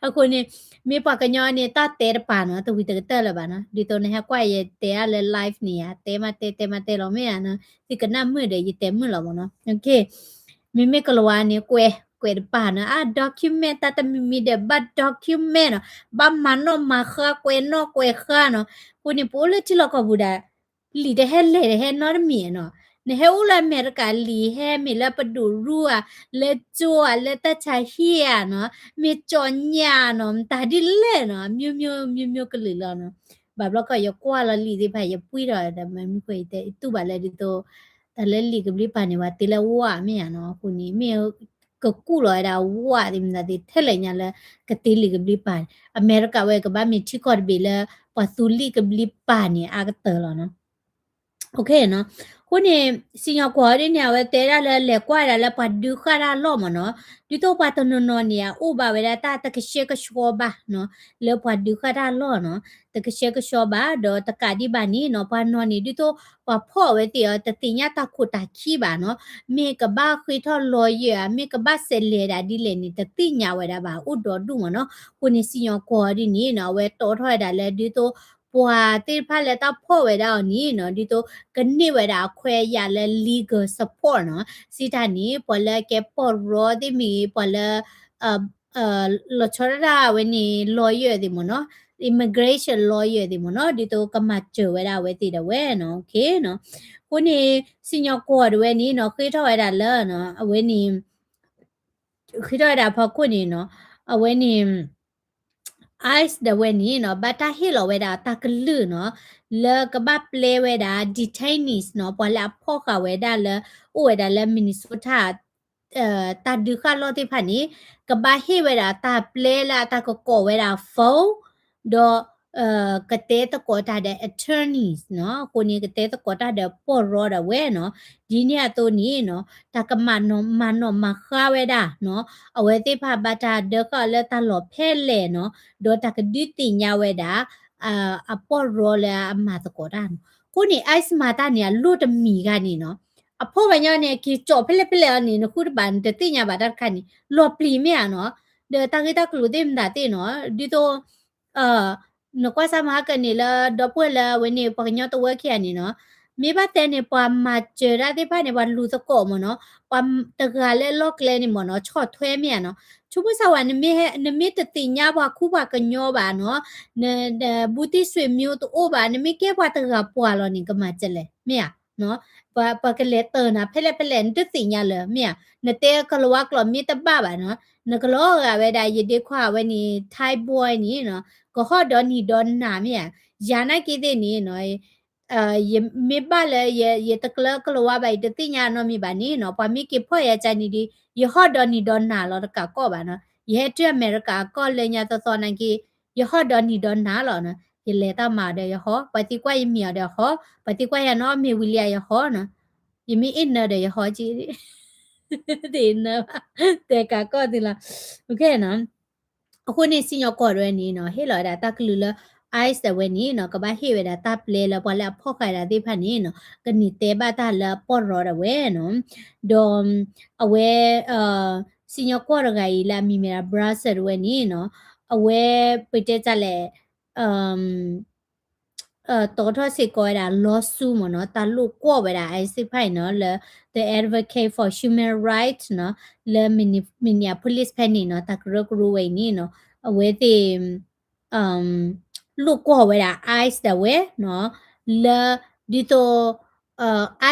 အဃိန့ၣ် မ့ၢ်ပှၤကညီန့ၣ် တၢ်တဲတပၤနီၤ တဝံၤတကတၢၢ်လၢၤဘၣ်နီၤ, ဒ်သိးနဟဲကွၢ်ယတဲအါလၢ live န့ၣ်ဧါ တဲမးတဲ တဲမးတဲလီၤ မ့ၢ်ဧါနီၤ, သုကနၣ်မုာ်ဒီး ယတဲမုာ်လီၤမးနီၤ, မ့မ့ၢ်ကလၤဝါန့ၣ် ကွဲး ကွဲးတပၤနီၤ, အါ document တၢ်တမံၤမံၤဒီး ဘၣ် document နီၤ, ဘၣ်မၤနီၣ်မၤဃါ ကွဲးနီၣ်ကွဲးဃါနီၤ, အဃိန့ၣ် ပအိၣ်လၢထံလီၢ်ကီၢ်ပူၤဒီး လံာ်တဟဲလဲၤတဟဲနီတမံၤနီၤ, နဟဲအိၣ်လၢအမဲရကၤလံာ်ဟဲမ့ၢ်လၢပဒိၣ်ရူဧါ, လၢကၠိဧါ, လၢတၢ်ဆါဟံၣ်ဧါနီၤ, မ့ၢ်ကၠီညၣ်နီၤ, မတၤဒ်လဲၣ်နီၤ, မျိုးမျိုးမျိုးမျိုးကလုာ်လီၤနီၤ, ဘၣ်ဘျီခီၣ်ယကွၢ်လီၤလံာ်သ့ၣ်တဖၣ် ယပှံၢ်ထီၣ်ဒီး မ့မ့ၢ်ယတူၢ်ဘၣ်လၢဒ်သိး တၢ်လၢလံာ်ကဘျံးပၤန့ၣ် ပှၤတ့လၢဝၣ်မ့ၢ်ဧါနီၤ, အဃိန့ၣ် မ့ၢ်ကကူၣ်လီၤဝဲဒၣ်ဝၣ်သ့ၣ်မတၤသ့ၣ်ထဲလဲၣ်ညါလၢ ကတ့လံာ်ကဘျံးပၤန့ၣ် အမဲရကၤဝဲကဘၣ်မ့ၢ်ထံကီၢ်တဘ့ၣ်လၢ ပှၤသူလံာ်ကဘျံးပၤန့ၣ် အါကတၢၢ်လီၤနီၤ အဃိန့ၣ် စံၣ်ညီၣ်ကွီၢ်ဒ်န့ၣ် အဝဲတဲဒၣ်လၢ လဲၤကွၢ်ဒၣ်လၢပှၤဒုးဃာ်တၢ်အလီၢ်မ့ၢ်နီၤ, ဒ်သိးပှၤတနီၤနီၤန့ၣ် အအိၣ်ဘၣ်ဝဲဒၣ်တၢ်တကဆှဲကဆှီဘၣ်နီၤ, လၢပှၤဒုးဃာ်တၢ်အလီၢ်နီၤ, တကဆှဲကဆှီဘၣ် ဒီးတကးဒံးဘၣ်န့ၣ်နီၤ ပှၤနီၤန့ၣ် ဒ်သိးပှၤဖီၣ်အဝဲသ့ၣ်အီၤ တသ့ၣ်ညါတၢ်ခိၣ်တၢ်ခံဘၣ်နီၤ, မ့ၢ်ကဘၣ်ဃ့ထီၣ်လီယၢၢ်ဧါ မ့ၢ်ကဘၣ်စဲးလဲၤဒၣ်ဒ်လဲၣ်န့ၣ် တသ့ၣ်ညါဝဲဒၣ်ဘၣ် အိၣ်ဒီဒူၣ်မ့ၢ်နီၤ, အဃိန့ၣ်စံၣ်ညီၣ်ကွီၢ်ဒ်န့ၣ်နီၤ အဝဲတီထီၣ်ဝဲဒၣ်လၢဒ်သိး ပှၤသ့ၣ်တဖၣ်လၢတၢ်ဖီၣ်ဝဲဒၣ်အီၤန့ၣ်နီၤ ဒ်သိးကန့ၢ်ဝဲဒၣ်အခွဲးအယာ်လၢ legal support နီၤ, စံးတၢ်န့ၣ် ပှၤလၢကဲပီၢ်ရီသ့ၣ်မ့ၢ်ဂ့ၤ ပှၤလၢ လီၤဆီဒၣ်တၢ်ဝဲန့ၣ် lawyer သ့ၣ်မ့ၢ်နီၤ, immigration lawyer သ့ၣ်မ့ၢ်နီၤ, ဒ်သိးကမၤစၢၤဝဲဒၣ်အဝဲသ့ၣ်ဒၣ်ဝဲနီၤ, အဃိန့ၣ် စံၣ်ညီၣ်ကွီၢ်ဒၣ်ဝဲန့ၣ်နီၤ ဃ့ထီၣ်ဝဲဒၣ်လၢ အဝဲန့ၣ် ဃ့ထီၣ်ဝဲဒၣ်အဖီခိၣ်န့ၣ်နီၤ, အဝဲန့ၣ် ICE ဒၣ်ဝဲန့ၣ်နီၤ ဘၣ်တၢ်ဟ့ၣ်လီၤဝဲဒၣ်တၢ်ကလုၢ်နီၤ, လၢကဘၣ်ပျဲဝဲဒၣ် detainees နီၤ, ပှၤလၢအဖီၣ်ဃာ်ဝဲဒၣ်လၢ အိၣ်ဝဲဒၣ်လၢ Minnesota တၢ်ဒုးဃၣ်လီၢ်သ့ၣ်တဖၣ်န့ၣ် ကဘၣ်ဟ့ၣ်ဝဲဒၣ်တၢ်ပျဲလၢအတၢ်ကကိးဝဲဒၣ် phone ဒီး ကတဲသကိးတၢ်ဒီး attorneys နီၤ, အဃိန့ၣ် ကတဲသကိးတၢ်ဒီးပီၢ်ရီဒၣ်ဝဲနီၤ, ဒ်န့ၣ်အသိးန့ၣ်နီၤ တၢ်ကမၤနီၣ်မၤဃါဝဲဒၣ်နီၤ, အဝဲသ့ၣ်တဖၣ်ဘၣ်တၢ်ဒၢဃာ်လၢတၢ်လီၢ်ဖဲလဲၣ်နီၤ, ဒီးတၢ်ကဒုးသ့ၣ်ညါဝဲဒၣ် အပီၢ်ရီလၢအမၤသကိးတၢ်နီၤ, အဃိန့ၣ် ICE မၤတၢ်န့ၣ် အလိၣ်တမံၤဂၤန့ၣ်နီၤ, အဖီၣ်ဝဲညီန့ၣ် က့ၤကၠီၣ်ဖဲလဲၣ်ဖဲလဲၣ်အီၤန့ၣ် နဃုတဘၣ်နတသ့ၣ်ညါဘၣ်တၢ်တခါန့ၣ် လီၤပျံၤမ့ၢ်ဧါနီၤ, ဒီးတၢ်ဂ့ၢ်တၢ်ကျိၤသ့ၣ်မတၤသ့ၣ်နီၤ, ဒ်သိး နကွၢ်စၢ်မၤဟါကန့ၣ်လၢဒီပုၢ်ဝဲၢ်လၢအဝဲန့ၣ် ပှၤကညီတဝၢခံဂၤန့ၣ်နီၤ, မ့ၢ်ဘၣ်တဲန့ၣ် ပှၤမၤစၢၤတၢ်သ့ၣ်တဖၣ်န့ၣ် ပှၤလူၤသကိးမ့ၢ်နီၤ, ပှၤတဂၤလၢလီၢ်ကျဲန့ၣ်မ့ၢ်နီၤ ဆီၣ်ထွဲမ့ၢ်ဧါနီၤ, ဆိကမိၣ်စၢ်ဝဲ နမ့ၢ်တသ့ၣ်ညါပှၤခူပှၤကညီဘၣ်နီၤ, နဘူးတံၢ်ဆွေမျိုးတအိၣ်ဘၣ်, နမ့ၢ်ကဲပှၤတဂၤပှၤလီၤန့ၣ် ကမၤစၢၤလဲၣ် မ့ၢ်ဧါ ပှၤကလဲၤတၢၤနၤဖဲလဲၣ်ဖဲလဲၣ် နတသ့ၣ်ညါလၢၤ မ့ၢ်ဧါ, နတဲကလၤဝါကျိာ်မ့ၢ်တဘၣ်ဘၣ်နီၤ, နကလီၤဂာ်ဝဲဒၣ် ယဒ့ခွါဝဲန့ၣ် Thai boy န့ၣ်နီၤ, ကဟီၣ်ဒီနံၤဒီနၤမ့ၢ်ဧါ, ယၤနာ်က့သ့ၣ်န့ၣ်နီၤ, ယမ့ၢ်ဘၣ်လၢ ယတကျၢၤကလၤဝါဘၣ် ယတသ့ၣ်ညါနီတမံၤဘၣ်န့ၣ်နီၤ, ပှၤမ့ၢ်က့ၤဖီၣ်ယၤကန့ၣ်ဒီး ယဟီၣ်ဒီနံၤဒီနၤလီၤတကးကီးဘၣ်နီၤ, ယဟဲတုၤအမဲရကၤအကီၢ်လၢညါသီသီနာ်က့ ယဟီၣ်ဒီနံၤဒီနၤလီၤနီၤ, ယလဲၤတၢ်မၤအီၤဒီးယဟီၣ်, ပှၤသံကွၢ်ယမံၤအီၤဒီးယဟီၣ်, ပှၤသံကွၢ်ယၤနီၢ်မ့ၢ်ဝံၤလံယဟီၣ်နီၤ, ယမ့ၢ်အ့ၣ်နၢၤဒီးယဟီၣ်က့, သ့ၣ်နၢၤဘၣ်, တဲကးကီၢ်သ့လီၤ, နီၤ အဃိန့ၣ် စံၣ်ညီၣ်ကွီၢ်ဒၣ်ဝဲန့ၣ်နီၤ ဟ့ၣ်လီၤဝဲဒၣ်တၢ်ကလုၢ်လၢ ICE ဒၣ်ဝဲန့ၣ်နီၤ ကဘၣ်ဟ့ၣ်ဝဲဒၣ်တၢ်ပျဲလၢပှၤလၢအဖီၣ်ဃာ်ဒၣ်သ့ၣ်တဖၣ်န့ၣ်နီၤ ကန့ၢ်တဲဘၣ်တၢ်လၢအပီၢ်ရီဒၣ်ဝဲနီၤ ဒီး အဝဲ စံၣ်ညီၣ်ကွီၢ်တဂၤအံၤလၢအမံၤမ့ၢ်ဒၣ် Brunson ဒၣ်ဝဲန့ၣ်နီၤ အဝဲပတဲတၢ်လဲၣ် တီထီၣ်စ့ၢ်ကီးဝဲဒၣ် lawsuit မ့ၢ်နီၤ တၢ်လိာ်ကွီၢ်ဝဲဒၣ် ICE သ့ၣ်တဖၣ်အံၤနီၤ လၢ The Advocate for Human Rights နီၤ လၢ Minneapolis ဖဲန့ၣ်နီၤ တၢ်ကရၢကရိဝဲအံၤန့ၣ်နီၤ အဝဲသ့ၣ် လိာ်ကွီၢ်ဝဲဒၣ် ICE ဒၣ်ဝဲနီၤ လၢ ဒ်သိး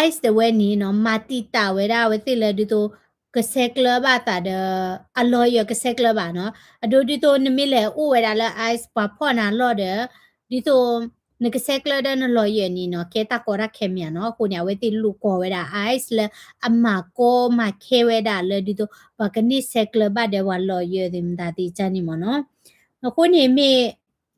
ICE ဒၣ်ဝဲန့ၣ်နီၤ မၤတံာ်တာ်ဝဲဒၣ်အဝဲသ့ၣ်လၢဒ်သိး ကဆဲးကျၢဘၣ်သးဒီး အ lawyer ကဆဲးကျၢဘၣ်နီၤ အဒိဒ်သိးနမ့ၢ်လဲၤအိၣ်ဝဲဒၣ်လၢ ICE ပှၤဖီၣ်နၤလီၢ်ဒီး ဒ်သိး နကဆဲးကျၢဒီးန lawyer န့ၣ်နီၤ ကဲတၢ်ကီတၢ်ခဲမ့ၢ်ဧါနီၤ အဃိန့ၣ် အဝဲသ့ၣ်လိာ်ကွီၢ်ဝဲဒၣ် ICE လၢအမၤကီမၤခဲဝဲဒၣ်လၢဒ်သိး ပှၤကန့ၢ်ဆဲးကျၢဘၣ်ဒီးပှၤ lawyer သ့ၣ်မတၤသ့ၣ်ကန့ၣ်မ့ၢ်နီၤ အဃိန့ၣ်မ့ၢ်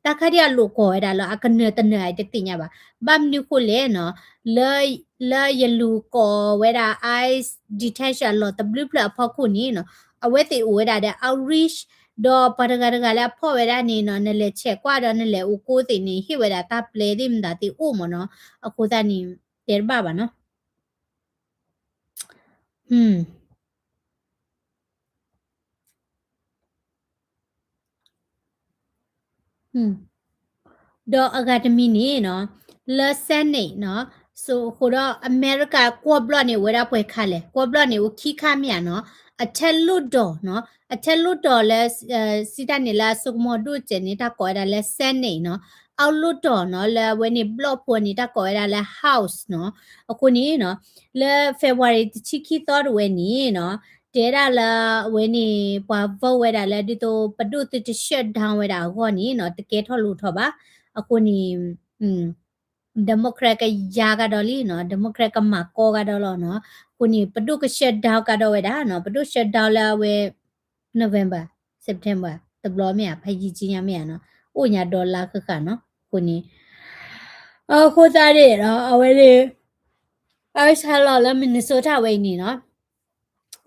တၢ်ခါဒ်အလိာ်ကွီၢ်ဝဲဒၣ်လၢအကနၢၤတနၢၤအံၤတသ့ၣ်ညါဘၣ် ဘၣ်မနုၤဃိလဲၣ်နီၤ လၢ လၢယလူၤကိးဝဲဒၣ် ICE detention အလီၢ်တဘျုးဖျၢၣ်အဖီခိၣ်န့ၣ်နီၤ အဝဲသ့ၣ်အိၣ်ဝဲဒၣ်ဒီး outreach ဒီးပှၤတဂၤတဂၤလၢအဖီၣ်ဝဲဒၣ်န့ၣ်နီၤ နလဲၤဆဲးကွၢ်ဒီးနလဲၤအိၣ်ကိးသ့ၣ်န့ၣ် ဟ့ၣ်ဝဲဒၣ်တၢ်ပျဲသ့ၣ်မတၤသ့ၣ်အိၣ်မ့ၢ်နီၤ အဃိသတးန့ၣ် တဲတဘၣ်ဘၣ်နီၤ ဒီးအဂၤတမံၤန့ၣ်နီၤ လၢ Senate နီၤ အဃိဒီး အမဲရကၤကွီၢ်ဘျီၣ်န့ၣ် အိၣ်ဝဲဒၣ်ပှဲၤခါလဲၣ် ကွီၢ်ဘျီၣ်န့ၣ် အိၣ်ခံခါမ့ၢ်ဧါနီၤ အထဲလွှတ်တော်နီၤ အထဲလွှတ်တော်လၢ စံးတၢ်န့ၣ်လၢအစိကမီၤဒိၣ်စဲးန့ၣ် တၢ်ကိးဝဲဒၣ်လၢ Senate နီၤ အောက်လွှတ်တော်နီၤ လၢအဝဲန့ၣ် ဘျီၣ်ဖိန့ၣ် တၢ်ကိးဝဲဒၣ်လၢ House နီၤ အဃိန့ၣ်နီၤ လၢ February တဆံခံသီတဝဲန့ၣ်နီၤ တဲဒၣ်လၢအဝဲန့ၣ် ပှၤ vote ဝဲဒၣ်လၢဒ်သိး ပဒိၣ်သုတ shut down ဝဲဒၣ်အဂီၢ်န့ၣ်နီၤ တကဲထီၣ်လိၣ်ထီၣ်ဘၣ် အဃိန့ၣ် Democrat ကယၤကဒီးလံနီၤ Democrat ကမၤကီကဒီးလီၤနီၤ အဃိန့ၣ် ပဒိၣ်က shut down ကဒီးဝဲဒၣ်နီၤ ပဒိၣ် shut down လၢအဝဲ November September တဘျီမ့ၢ်ဧါ ဖးယံာ်ကံညါမ့ၢ်ဧါနီၤ အိၣ်ညါဒီးလါဃၣ်ဃၣ်နီၤ အဃိန့ၣ် အဃိသတးန့ၣ်နီၤ အဝဲန့ၣ် အဆါလီၤလၢ Minnesota ဝဲအံၤန့ၣ်နီၤ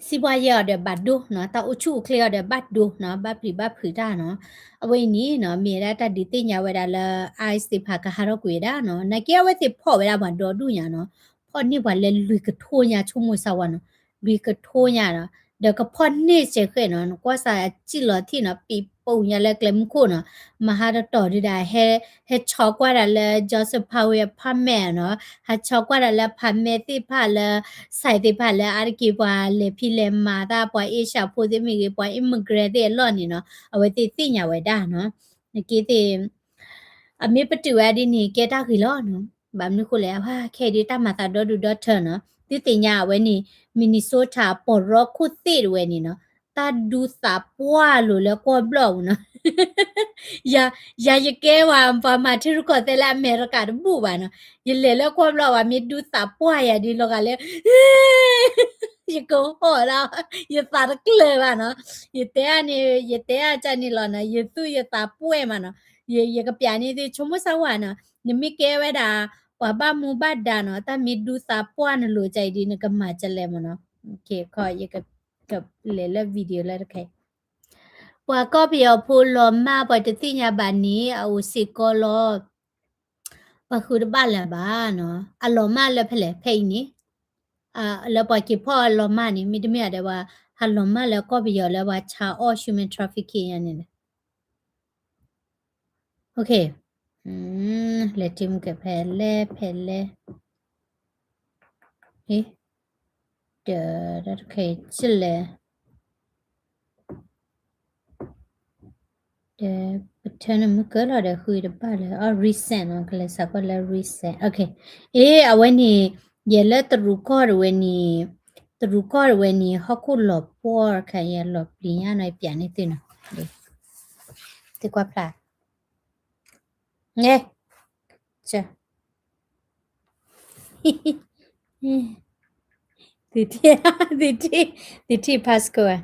စံးဘှါယဲအီၤဒီးဘၣ်ဒိနီၤ တၢ်အိၣ်ဆူၣ်အိၣ်ချ့အီၤဒီးဘၣ်ဒိနီၤ ဘၣ်ပျံၤဘၣ်ဖုးတၢ်နီၤ အဝဲအံၤန့ၣ်နီၤ မ့ၢ်ဝဲဒၣ်တၢ်ဒုးသ့ၣ်ညါဝဲဒၣ်လၢ ICE သ့ၣ်တဖၣ်ကဟးထီၣ်ကွံာ်ဝဲဒၣ်နီၤ နာ်က့အဝဲသ့ၣ်ဖီၣ်ဝဲဒၣ်ပှၤဒီဒူၣ်ညါနီၤ ဖီၣ်န့ၢ်ပှၤလၢလွံၢ်ကထိညါဆိကမိၣ်စၢ်ဝဲနီၤ လွံၢ်ကထိညါဒီး ဒီးကဖီၣ်န့ၢ်စဲးဃဲးနီၤ နကွၢ်စၢ်အစံၣ်လီၤထံၣ်နီၤ ပံၤ ပအိၣ်ညါလၢကျဲမုၢ်ခိၣ်နီၤ, မဟါတတီၤဒုဒၣ် ဟဲ ဟဲဆီကွၢ်ဒၣ်လၢ Joseph Parway apartment နီၤ, ဟဲဆီကွၢ်ဒၣ်လၢ apartment သ့ၣ်တဖၣ်လၢ site သ့ၣ်တဖၣ်လၢအါတက့ၢ်ပှၤလဲၤဖံးလဲၤမၤသး ပှၤ Asia ဖိသ့ၣ်မ့ၢ်ဂ့ၤ ပှၤ immigrant သ့ၣ်အလီၢ်န့ၣ်နီၤ, အဝဲသ့ၣ်သ့ၣ်ညါဝဲဒၣ်နီၤ, နက့သ့ၣ် အမ့ၢ်ပတုာ်ဝဲဒ်န့ၣ် ကဲတၢ်ဂ့ၤလီၤနီၤ, ဘၣ်မနုၤဃိလဲၣ် အဝဲခဲအံၤဒ်တၢ်မၤသးဒီဒူၣ်ဒီထၢနီၤ, သုသ့ၣ်ညါအဝဲန့ၣ် Minnesota ပီၢ်ရီခိၣ်သ့ၣ်တဝဲန့ၣ်နီၤ, တၢ်ဒူသးပှၢ်လိၤလၢကွီၢ်ဘျီၣ်ပူၤနီၤ, ယၤ ယၤယကဲဝဲ ပှၤမၤထံရူၢ်ကီၢ်သဲးလၢအမဲရကၤတဘူၣ်ဘၣ်နီၤ, ယလဲၤလၢကွီၢ်ဘျီၣ်ဝဲ မ့ၢ်ဒူသးပှၢ်ယၤဒ်လီၤဂာ်လၢ ယကဟီၣ်ဒၣ်, ယသးတကျၢၤဘၣ်နီၤ, ယတဲအန့ၣ် ယတဲအကန့ၣ်လီၤနီၤ, ယသူၣ်ယသးပှဲၢ်မးနီၤ, ယ ယကပျးန့ၢ်သု ဆိကမိၣ်စၢ်ဝဲနီၤ, နမ့ၢ်ကဲဝဲဒၣ် ပှၤဘၣ်မူဘၣ်ဒါနီၤ, တၢ်မ့ၢ်ဒူသးပှၢ်နလိၤကၢ်အံၤဒ် နကမၤကလဲၣ်မးနီၤ, ယကလဲၤလၢ video လၢတခါအံၤ, ပှၤကီၢ်ပယီၤဖိလီၤမၢ် ပှၤတသ့ၣ်ညါဘၣ်န့ၣ် အအိၣ်စ့ၢ်ကီးလီၤ, ပှၤဃုတဘၣ်လၢၤဘၣ်နီၤ, အလီၤမၢ်လၢဖဲလဲၣ် ဖဲအံၤန့ၣ်, လၢပှၤက့ၤဖီၣ်အလီၤမၢ်န့ၣ် မ့တမ့ၢ်အဒဲးပှၤ ဟးလီၤမၢ်လၢကီၢ်ပယီၤလၢပှၤဆါအီၣ် human trafficking ယၤန့ၣ်လဲၣ်, လဲၤထံမုၢ်ကဲဖဲလဲၣ် ဖဲလဲၣ်, ဒီးတခါအံၤလဲၣ် ဒီးပထၢနမုၢ်ကလီၤဒီးဃုတဘၣ်လၢ အ recent နီၤ, ကလဲၤစးကွၢ်လၢ recent, အ့ အဝဲန့ၣ် ယဲလၢတရူးကီၢ်တဝဲန့ၣ်, တရူးကီၢ်တဝဲန့ၣ် ဟီၣ်ခိၣ်လီၤပှီၢ်တခါ ယလီၤပျံၤညါနီၤ ယပျးန့ၢ်သုနီၤ, သုကွၢ်ဖျါ, န့ၣ်, သုထံၣ်, သုထံၣ်, သုထံၣ် Pasco ဧါ,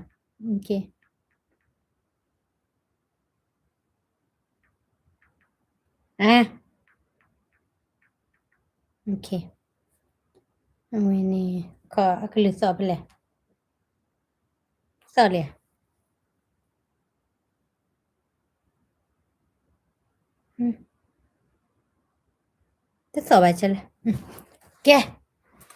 အဝဲန့ၣ် ခီအကလုၢ်သီၣ်ဖဲလဲၣ်, သီၣ်လံဧါ တသီၣ်ဘၣ်ကဲလဲၣ်, ကဲ,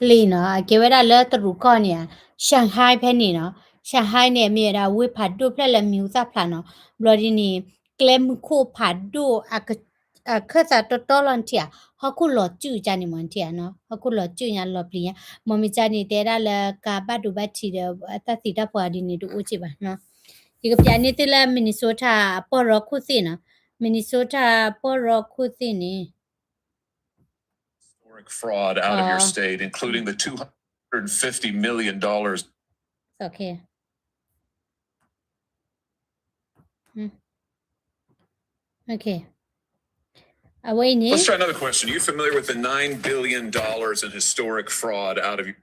လံနီၤ, အကဲဝဲဒၣ်လၢတရူးကီၢ်န့ၣ်ဧါ, Shanghai ဖဲန့ၣ်နီၤ, Shanghai န့ၣ် မ့ၢ်ဝဲဒၣ်ဝ့ၢ်ဖးဒိၣ်ဖျၢၣ်လၢမံၤဟူသၣ်ဖျါနီၤ, ဘျီဒ်န့ၣ် ကျဲမုၢ်ခိၣ်ဖးဒိၣ် အခၢၣ်သးတီတီလီၤနထံၣ်ဧါ, ဟီၣ်ခိၣ်လီၤစုၣ်ကၢ်န့ၣ်မးနထံၣ်ဧါနီၤ, ဟီၣ်ခိၣ်လီၤစုၣ်ညါလီၤပျံၤညါ, မ်မ့ၢ်ကၢ်န့ၣ်တဲဒၣ်လၢကါဘၣ်ဒိဘၣ်ထံးဒီး တၢ်သံတၢ်ပှၢ်ဒ်န့ၣ်တအိၣ်က့ဘၣ်နီၤ, ယကပျးန့ၢ်သုလၢ Minnesota ပီၢ်ရီခိၣ်သ့ၣ်နီၤ, Minnesota ပီၢ်ရီခိၣ်သ့ၣ်န့ၣ် Historic fraud out of your state, including the two hundred fifty million dollars. Okay. Okay. အဝဲအံၤန့ၣ် Let's try another question. Are you familiar with the nine billion dollars in historic fraud out of your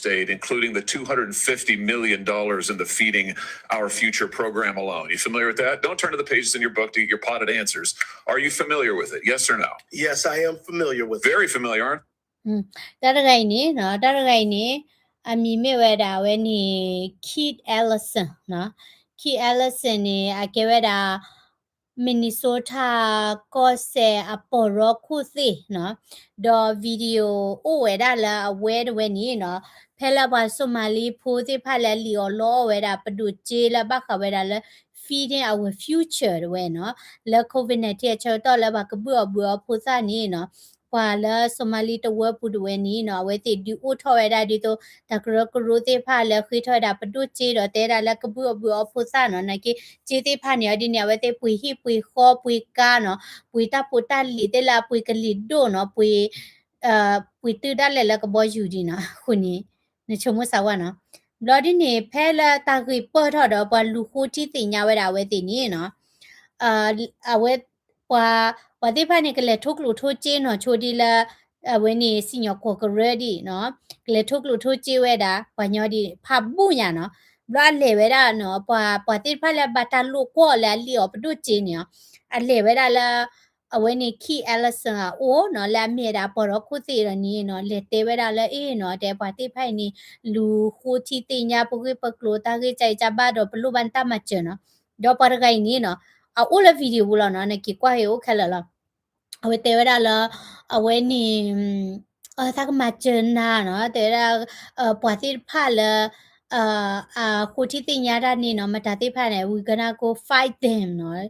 state, including the two hundred fifty million dollars in the Feeding Our Future program alone? You familiar with that? Don't turn to the pages in your book to get your potted answers. Are you familiar with it? Yes or no? Yes, I am familiar with it. Very familiar, aren't တၢ်တဂၤအံၤန့ၣ်နီၤ, တၢ်တဂၤအံၤန့ၣ် အမံၤမ့ၢ်ဝဲဒၣ်ဝဲန့ၣ် Keith Ellison နီၤ, Keith Ellison န့ၣ် အကဲဝဲဒၣ် Minnesota ကီၢ်စဲၣ်အပီၢ်ရီခိၣ်သ့ၣ်နီၤ, ဒီး video အိၣ်ဝဲဒၣ်လၢအဝဲတဝဲန့ၣ်နီၤ, ဖဲလၢပှၤစိၤမၤလံဖိသ့ၣ်တဖၣ်လၢအလံၣ်အီၣ်လီအီၣ်ဝဲဒၣ် ပဒိၣ်စ့လၢဘၣ်ဃးဝဲဒၣ်လၢ Feeding Our Future တဝဲနီၤ, လၢ COVID nineteen အဆၢကတီၢ်လၢပှၤကဘုၣ်အီၣ်ဘုၣ်အီဖိသၣ်န့ၣ်နီၤ, ပှၤလၢစိၤမၤလံတဝၢပူၤတဝဲန့ၣ်နီၤ, အဝဲသ့ၣ်ဒုးအိၣ်ထီၣ်ဝဲဒၣ်ဒ်သိး တၢ်ကရၢကရိသ့ၣ်တဖၣ်လၢဃ့ထီၣ်ဝဲဒၣ်ပဒိၣ်စ့ဒီးတဲဒၣ်လၢကဘုၣ်အီၣ်ဘုၣ်အီဖိသၣ်နီၤ, နာ်က့ စ့သ့ၣ်တဖၣ်န့ၣ် အဒ်န့ၣ် အဝဲသ့ၣ်ပှ့ၤဟံၣ်ပှ့ၤဃီပှ့ၤကါနီၤ, ပှ့ၤတၢ်ဖိတၢ်လံၤသ့ၣ်လၢအပှ့ၤကလံၤဒိၣ်နီၤ, ပှ့ၤ ပှ့ၤတုၤဒၣ်လဲာ်လၢကဘီယူၤဒံးနီၤ, အဃိန့ၣ် နဆိကမိၣ်စၢ်ဝဲနီၤ, ဘျီဒ်န့ၣ် ဖဲလၢတၢ်ဂ့ၢ်ပၢၢ်ထီၣ်ဒီးပှၤလူၤဃိထံသ့ၣ်ညါဝဲဒၣ်အဝဲသ့ၣ်န့ၣ်နီၤ, အဝဲ ပှၤ ပှၤသ့ၣ်တဖၣ်န့ၣ် ကလဲၤထိၣ်ကျိၣ်ထိၣ်စ့နီၤ, ဆိဒ်လၢ အဝဲန့ၣ် စံၣ်ညီၣ်ကွီၢ်ကရၢဒ်နီၤ, ကလဲၤထိၣ်ကျိၣ်ထိၣ်စ့ဝဲဒၣ် ပှၤညီဒ်ဖးဘူၣ်ညါနီၤ, ဘျီအလဲၤဝဲဒၣ်နီၤ, ပှၤ ပှၤသ့ၣ်တဖၣ်လၢဘၣ်တၢ်လိာ်ကွီၢ်လၢအလံၣ်အီၣ်ပဒိၣ်စ့န့ၣ်နီၤ, အလဲၤဝဲဒၣ်လၢ အဝဲန့ၣ် Keith Ellison အအိၣ်နီၤ, လၢအမ့ၢ်ဝဲဒၣ်ပီၢ်ရီခိၣ်သ့ၣ်ဒီးန့ၣ်နီၤ, လဲၤတဲဝဲဒၣ်လၢအ့ၣ်နီၤ, တဲပှၤသ့ၣ်တဖၣ်အံၤန့ၣ် လူၤဃိထံသ့ၣ်ညါပဂ့ၢ်ပကျိၤတၢ်ဂ့ၢ်ကၢ်အံၤကၢ်ဘၣ်ဒီးပလိၣ်ဘၣ်နတၢ်မၤစၢၤနီၤ, ဒီးပှၤတဂၤအံၤန့ၣ်နီၤ, အအိၣ်လၢ video ပူၤလီၤနီၤ, နက့ၤကွၢ်ဟ့ၣ်အိၣ်ခဲလၢာ်လီၤ. အဝဲတဲဝဲဒၣ်လၢ အဝဲန့ၣ် တၢ်ကမၤစၢၤနၤနီၤ, တဲဝဲဒၣ် ပှၤသ့ၣ်တဖၣ်လၢ အဃိထံသ့ၣ်ညါတၢ်န့ၣ်နီၤ မတၤသ့ၣ်တဖၣ်န့ၣ် we gonna go fight them နီၤ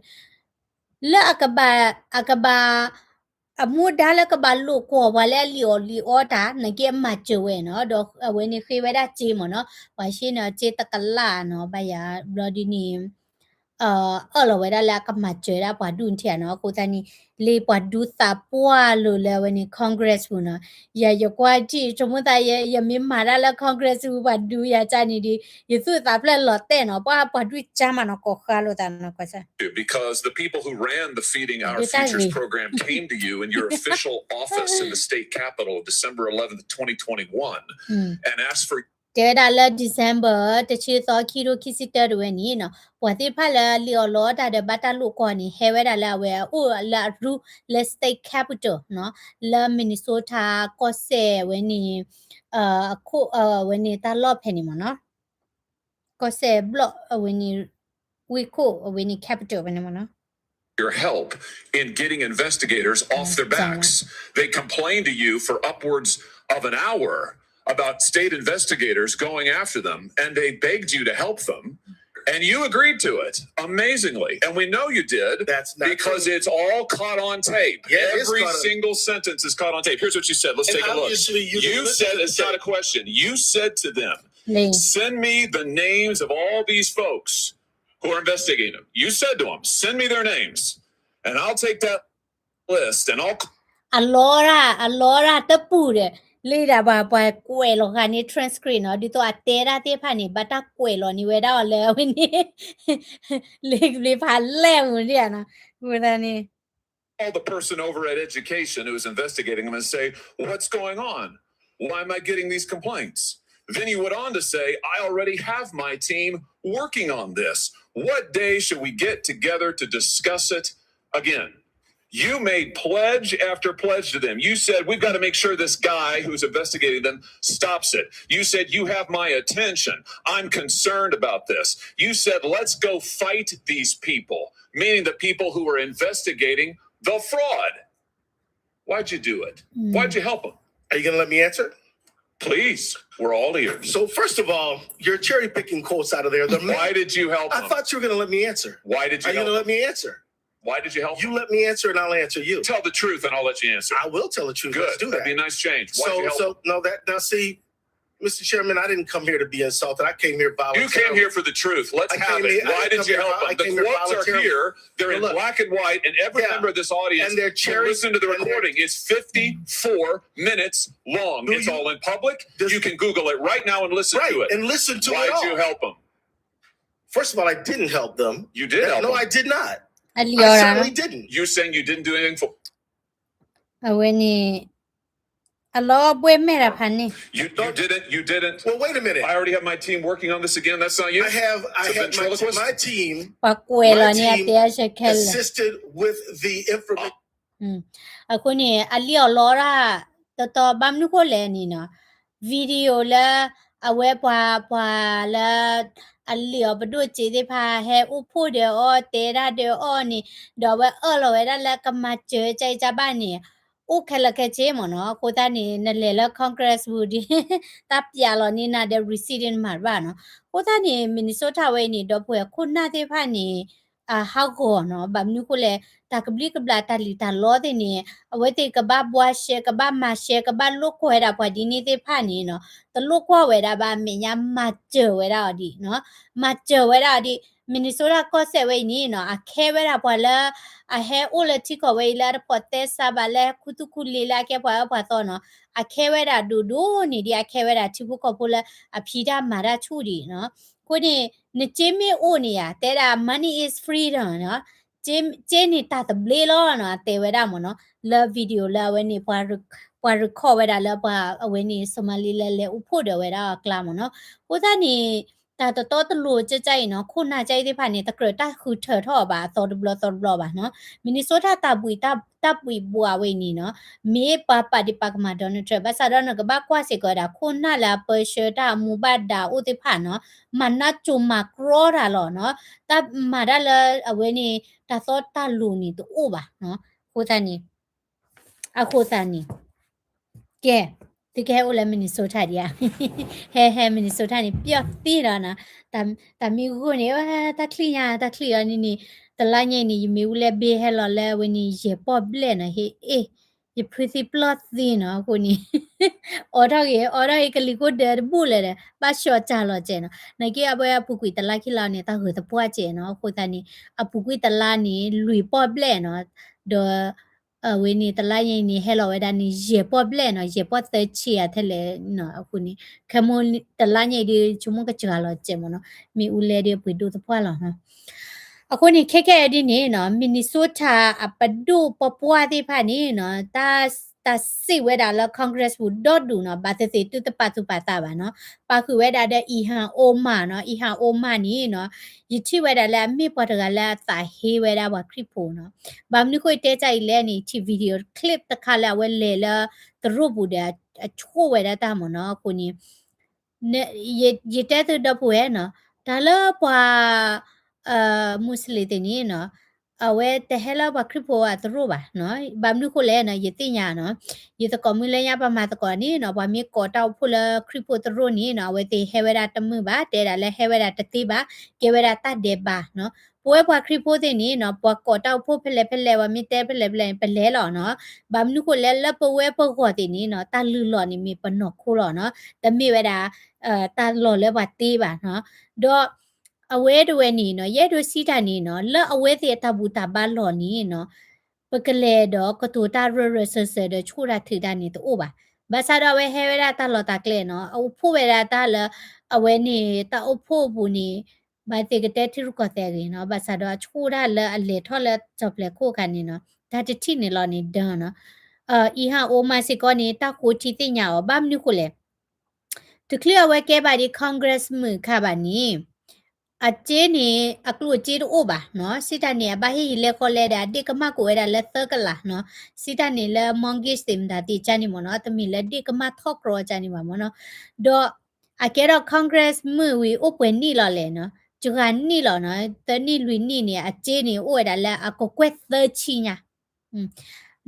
လၢအကဘၣ် အကဘၣ် အမူဒါလၢကဘၣ်လိာ်ကွီၢ်ပှၤလၢအလံၣ်အီၣ်လံၣ်အီတၢ် နာ်က့အမၤစၢၤဝဲနီၤ ဒီးအဝဲန့ၣ်ဃ့ဝဲဒၣ်စ့မ့ၢ်နီၤ ပှၤရှ့န့ၣ်စ့တကလးနီၤ ဘၣ်ယၤဘျီဒ်န့ၣ် အၢၣ်လီၤဝဲဒၣ်လၢအကမၤစၢၤဒၣ်ပှၤဒူၣ်ထံနီၤ အဃိသတးန့ၣ် လၢပှၤဒူသးပှၢ်လိာ်လၢအဝဲန့ၣ် Congress ပူၤနီၤ ယၤယကွၢ်ထံၣ် ဆိကမိၣ်သး ယမ့ၢ်မၤတၢ်လၢ Congress ပူၤ ပှၤဒူယၤကန့ၣ်ဒီး ယသူၣ်သးဖျၢၣ်လီၤတဲာ်နီၤ ပှၤပှၤဒူၣ်ကါမးနီၤ ကိးဃါလိာ်သးနီၤ because the people who ran the Feeding Our Futures program came to you in your official office in the state capitol December eleventh, twenty twenty-one, and asked for တဲဝဲဒၣ်လၢ December တဆံသီ ခံကထိခံဆံတၢ တဝဲန့ၣ်နီၤ ပှၤသ့ၣ်တဖၣ်လၢလံၣ်အီၣ်လီအီတၢ်ဒီး ဘၣ်တၢ်လိာ်ကွီၢ်န့ၣ် ဟဲဝဲဒၣ်လၢအဝဲအအိၣ်လၢအရူ လၢ state capitol နီၤ လၢ Minnesota ကီၢ်စဲၣ်ဝဲန့ၣ် အခိၣ် အဝဲန့ၣ်တၢ်လီၢ်ဖဲန့ၣ်မ့ၢ်နီၤ ကီၢ်စဲၣ်ဘျီၣ်အဝဲန့ၣ် ဝ့ၢ်ခိၣ်အဝဲန့ၣ် capitol ဖဲန့ၣ်မ့ၢ်နီၤ your help in getting investigators off their backs. They complained to you for upwards of an hour about state investigators going after them, and they begged you to help them. And you agreed to it, amazingly. And we know you did because it's all caught on tape. Every single sentence is caught on tape. Here's what you said. Let's take a look. You said, it's not a question. You said to them, send me the names of all these folks who are investigating them. You said to them, send me their names, and I'll take that list, and I'll အလီတၢ် အလီတၢ်တပူၤဒီး လၢဒၣ်ပှၤ ပှၤကွဲးလီၤဃာ်န့ၢ် transcript နီၤ ဒ်သိးအတဲတၢ်သ့ၣ်တဖၣ်န့ၣ် ဘၣ်တၢ်ကွဲးလီၤန့ၢ်ဝဲဒၣ်အီၤလၢအဝဲန့ၣ် လံာ်ပျံၤဖးလဲၢ်ပူၤန့ၣ်နီၤ အဃိသတးန့ၣ် call the person over at education who is investigating them and say, what's going on? Why am I getting these complaints? Then he went on to say, I already have my team working on this. What day should we get together to discuss it again? You made pledge after pledge to them. You said, we've got to make sure this guy who's investigating them stops it. You said, you have my attention. I'm concerned about this. You said, let's go fight these people, meaning the people who are investigating the fraud. Why'd you do it? Why'd you help them? Are you going to let me answer? Please, we're all ears. So first of all, you're cherry picking quotes out of there. Why did you help them? I thought you were going to let me answer. Why did you help them? Are you going to let me answer? Why did you help them? You let me answer and I'll answer you. Tell the truth and I'll let you answer. I will tell the truth. Good. Let's do that. That'd be a nice change. Why'd you help them? So, so, no, that, now see, Mister Chairman, I didn't come here to be insulted. I came here voluntarily. You came here for the truth. Let's have it. Why did you help them? The quotes are here. They're in black and white, and every member of this audience can listen to the recording. It's fifty-four minutes long. It's all in public. You can Google it right now and listen to it. Right, and listen to it all. Why did you help them? First of all, I didn't help them. You did help them. No, I did not. I certainly didn't. You saying you didn't do anything for အဝဲန့ၣ် အလီၤဘှဲမဲာ်တၢ်ဖးန့ၣ် You, you didn't, you didn't. Well, wait a minute. I already have my team working on this again. That's not you. I have, I have my, my team. ပှၤကွဲးလီၤန့ၢ်အတဲအဆၢခဲလၢာ် assisted with the information. အဃိန့ၣ် အလံၣ်အီၣ်လီတၢ် တတီ ဘၣ်မနုၤဃိလဲၣ်န့ၣ်နီၤ video လၢ အဝဲပှၤ ပှၤလၢ အလံၣ်အီၣ်ပဒိၣ်စ့သ့ၣ်တဖၣ် ဟဲအိၣ်ဖှိၣ်ဒီးအီၤ တဲဒၣ်ဒီးအီၤန့ၣ် ဒီးအဝဲအၢၣ်လီၤဝဲဒၣ်လၢကမၤစၢၤကၢအံၤကၢဘၣ်န့ၣ် အိၣ်ခဲလၢာ်ခဲဆ့မ့ၢ်နီၤ. အဃိသတးန့ၣ် နလဲၤလၢ Congress ပူၤဒီး တၢ်ပျးလီၤန့ၢ်နၤဒီး receipt န့ၣ်နမၤတဘၣ်နီၤ. အဃိသတးန့ၣ် Minnesota ဝဲအံၤန့ၣ် ဒီပုၢ်ဝဲၢ်ခိၣ်နၢ်သ့ၣ်တဖၣ်န့ၣ် အဟးဂီၤနီၤ. ဘၣ်မနုၤဃိလဲၣ် တၢ်ကဘျံးကဘျၣ်တၢ်လံၣ်တၢ်လီသ့ၣ်န့ၣ် အဝဲသ့ၣ်ကဘၣ်ဘှါရှဲ ကဘၣ်မၤရှဲ ကဘၣ်လိာ်ကွီၢ်ဝဲဒၣ်ပှၤဒ်န့ၣ်သ့ၣ်တဖၣ်န့ၣ်နီၤ တလိာ်ကွီၢ်ဝဲဒၣ်ဘၣ် အမဲာ်ညါမၤစၢၤဝဲဒၣ်အီၤဒံးနီၤ. မၤစၢၤဝဲဒၣ်အီၤဒံး Minnesota ကီၢ်စဲၣ်ဝဲအံၤန့ၣ်နီၤ အခဲဝဲဒၣ်ပှၤလၢ အဟဲအိၣ်လၢထံကီၢ်ဝဲအံၤလၢအတဖိးသဲစးဘၣ် လၢခူသူၣ်ခူလ့လၢအကဲပှၤအၢပှၤသီနီၤ အခဲဝဲဒၣ်ဒိၣ်ဒိၣ်န့ၣ်ဒံး အခဲဝဲဒၣ်ထံဖိကီၢ်ဖိလၢအဖံးတၢ်မၤတၢ်ဆူၣ်ဒံးနီၤ. အဃိန့ၣ် နစ့မ့ၢ်အိၣ်န့ၣ်ယါ တဲဒၣ် money is freedom နီၤ. စ့န့ၣ်တၢ်သဘျ့လီၤနီၤ အတဲဝဲဒၣ်မ့ၢ်နီၤ လၢ video လၢအဝဲန့ၣ် ပှၤ record ဝဲဒၣ်လၢပှၤအဝဲန့ၣ် Somali လၢလဲၤအိၣ်ဖှိၣ်ဒီးဝဲဒၣ်အကျါမ့ၢ်နီၤ. အဃိသတးန့ၣ် တၢ်တတီတလိၤကၢကၢအံၤနီၤ ခိၣ်နၢ်ကၢအံၤသ့ၣ်တဖၣ်န့ၣ် တကြၢးတၢ်ဃုထၢထီၣ်အီၤဘၣ် အသီတဘျီသီတဘျီဘၣ်နီၤ. Minnesota တၢ်ဘှံး တၢ်ဘှံးဘှီးဝဲအံၤန့ၣ်နီၤ မ့ၢ်ပှၤပာ်ဒံးပာ်ကမၣ် Donald Trump ဘၣ်ဆၣ်ဒီးနကဘၣ်ကွၢ်စ့ၢ်ကီးဝဲဒၣ် ခိၣ်နၢ်လၢအပၢဆှၢတၢ်အမူဘၣ်ဒါအိၣ်သ့ၣ်တဖၣ်နီၤ မၤနးစိၤမၤကြီတၢ်လီၤနီၤ. တၢ်မၤတၢ်လၢအဝဲန့ၣ် တၢ်သီတၢ်လိၤန့ၣ်တအိၣ်ဘၣ်နီၤ. အဃိသတးန့ၣ် အဃိသတးန့ၣ် ကဲ သုကဟဲအိၣ်လၢ Minnesota ဒံးဧါ, ဟဲ ဟဲ Minnesota န့ၣ် ပျီၣ်သံဒီးနီၤ, တၢ်မံဂိၢ်န့ၣ် တၢ်ချံၣ်ညါ တၢ်ချံၣ်အီၤန့ၣ်န့ၣ်, တလါညါအံၤန့ၣ် ယမ့ၢ်အူလဲဘ့ဟဲလီၤလၢအဝဲန့ၣ် ယဲၢ်ပီၣ်ဘျဲၣ်နီၤ, ဟ့ၣ်အ့ၣ်, ယဖုသံပျီၣ်သံနီၤ, အဃိန့ၣ် အိးထီၣ်ဂ့ၤ အိးထီၣ်ဂ့ၤ ကလံၤကိၣ်ဒၢတဘူၣ်လၢၤဒီး ဘၣ်ဆှီၣ်စၢ်လီၤစဲးနီၤ, နာ်က့အဝဲအပူၤကွံာ်တလါခံလါန့ၣ် တၢ်ဂၢၢ်သပှၢ်စဲးနီၤ, အဃိသတးန့ၣ် အပူၤကွံာ်တလါန့ၣ် လွံၢ်ပီၣ်ဘျဲၣ်နီၤ, ဒီး အဝဲန့ၣ် တလါညါအံၤန့ၣ် ဟဲလီၤဝဲဒၣ်န့ၣ် ယဲၢ်ပီၣ်ဘျဲၣ်နီၤ, ယဲၢ်ပီၣ်သၢဆံအထဲလဲၣ်နီၤ, အဃိန့ၣ် ခဲမုၢ်တလါညါအံၤဒုး ဆိကမိၣ်ကစှၤလီၤစဲးမ့ၢ်နီၤ, မ့ၢ်အူလဲဒုးပှ့ၤဒိၣ်သပှၢ်လီၤနီၤ. အဃိန့ၣ် ခဲခဲအံၤဒ်န့ၣ်နီၤ Minnesota အပဒိၣ်ပပှၢ်သ့ၣ်တဖၣ်န့ၣ်နီၤ, တၢ် တၢ်စံးဝဲဒၣ်လၢ Congress ပူၤဒီဒူၣ်နီၤ, ဘၣ်သ့ၣ်သ့ၣ်သုတပာ်သူၣ်ပာ်သးဘၣ်နီၤ, ပာ်ဃုာ်ဝဲဒၣ်ဒီး Ilhan Omar နီၤ, Ilhan Omar န့ၣ်နီၤ, ယထံၣ်ဝဲဒၣ်လၢအမ့ၢ်ပှၤတဂၤလၢအသးဟ့ဝဲဒၣ်ပှၤခရံာ်ဖိနီၤ, ဘၣ်မနုၤဃိတဲကၢ်အံၤလဲၣ်န့ၣ် ထံၣ် video clip တခါလၢအဝဲလဲၤလၢသရိာ်ပူၤဒီး အဆိၣ်ဝဲဒၣ်တၢ်မ့ၢ်နီၤ, အဃိန့ၣ် ယတဲသုဒီပုၢ်ဝဲၢ်နီၤ, တၢ်လၢပှၤ Muslim သ့ၣ်န့ၣ်နီၤ, အဝဲတဟဲလၢပှၤခရံာ်ဖိအသရိာ်ဘၣ်နီၤ, ဘၣ်မနုၤဃိလဲၣ်နီၤ, ယသ့ၣ်ညါနီၤ, ယသကိးမုၣ်လၢညါပှၤမၤသကိးန့ၣ်နီၤ, ပှၤမ့ၢ်ကိးတၢ်အိၣ်ဖှိၣ်လၢခရံာ်ဖိသရိာ်န့ၣ်နီၤ, အဝဲသ့ၣ်ဟဲဝဲဒၣ်တမုာ်ဘၣ်, တဲဒၣ်လၢဟဲဝဲဒၣ်တသ့ဘၣ်, ကဲဝဲဒၣ်တၢ်ဒဲးဘးနီၤ, ပဝဲပှၤခရံာ်ဖိသ့ၣ်န့ၣ်နီၤ, ပှၤကိးတၢ်အိၣ်ဖှိၣ်ဖဲလဲၣ်ဖဲလဲၣ် ပှၤမ့ၢ်တဲဖဲလဲၣ်ဖဲလဲၣ်န့ၣ် ပလဲၤလီၤနီၤ, ဘၣ်မနုၤဃိလဲၣ် လၢပဝဲပဂီၢ်သ့ၣ်န့ၣ်နီၤ, တၢ်လုၢ်လီၢ်န့ၣ်မ့ၢ်ပနီၢ်ခိလီၤနီၤ, တမ့ၢ်ဝဲဒၣ် တၢ်လီၢ်လၢပှၤတ့ဘၣ်နီၤ, ဒီး အဝဲတဝဲန့ၣ်နီၤ, ယအဲၣ်ဒိးစံးတၢ်န့ၣ်နီၤ, လၢအဝဲသ့ၣ်အတၢ်ဘူၣ်တၢ်ဘါလီၢ်န့ၣ်နီၤ, ပကလဲၤဒီးကတိၤတၢ်ရၢၢ်ရၢၢ်စၢၤစၢၤဒီးဆိၣ်တၢ်ထုးတၢ်န့ၣ်တအိၣ်ဘၣ်. ဘၣ်ဆၣ်ဒီးအဝဲဟဲဝဲဒၣ်တၢ်လီၢ်တၢ်ကျဲနီၤ, အအိၣ်ဖှိၣ်ဝဲဒၣ်တၢ်လၢ အဝဲန့ၣ်တၢ်အိၣ်ဖှိၣ်အပူၤန့ၣ် ဘၣ်သ့ၣ်ကတဲထံရူၢ်ကီၢ်သဲးအဂ့ၢ်နီၤ, ဘၣ်ဆၣ်ဒီးအဆိၣ်တၢ်လၢအလဲၤထီၣ်လၢကၠီၣ်ပျဲခိၣ်အခါန့ၣ်နီၤ, တၢ်တထံၣ်န့ၣ်လီၤန့ၣ်ဒၢနီၤ. Ilhan Omar စ့ၢ်ကီးန့ၣ် တၢ်ဃိထံသ့ၣ်ညါအီၤ ဘၣ်မနုၤဃိလဲၣ် တချုးအဝဲကဲဘၣ်ဒ် Congress မုၣ်အခါဘၣ်န့ၣ် အစ့န့ၣ် အကျိၣ်အစ့တအိၣ်ဘၣ်နီၤ, စံးတၢ်န့ၣ် အဘၣ်ဟ့ၣ်ဟံးလဲဃီလဲဒီး အဒ့ၣ်ကမၣ်ကအိၣ်ဝဲဒၣ်လၢသၢကလးနီၤ, စံးတၢ်န့ၣ်လၢ mortgage သ့ၣ်မတၤသ့ၣ်ကၢ်န့ၣ်မ့ၢ်နီၤ, တမ့ၢ်လၢဒ့ၣ်ကမၣ်ထီၣ်ကြီကၢ်န့ၣ်ဘၣ်မ့ၢ်နီၤ, ဒီး အကဲထီၣ် Congress မုၣ်ဝံၤအိၣ်ပှဲၤနံၣ်လီၤလဲၣ်နီၤ, တဂၤနံၣ်လီၤနီၤ, သၢနံၣ်လွံၢ်နံၣ်န့ၣ် အစ့န့ၣ် အိၣ်ဝဲဒၣ်လၢအကကွဲၢ်သၢဆံညါ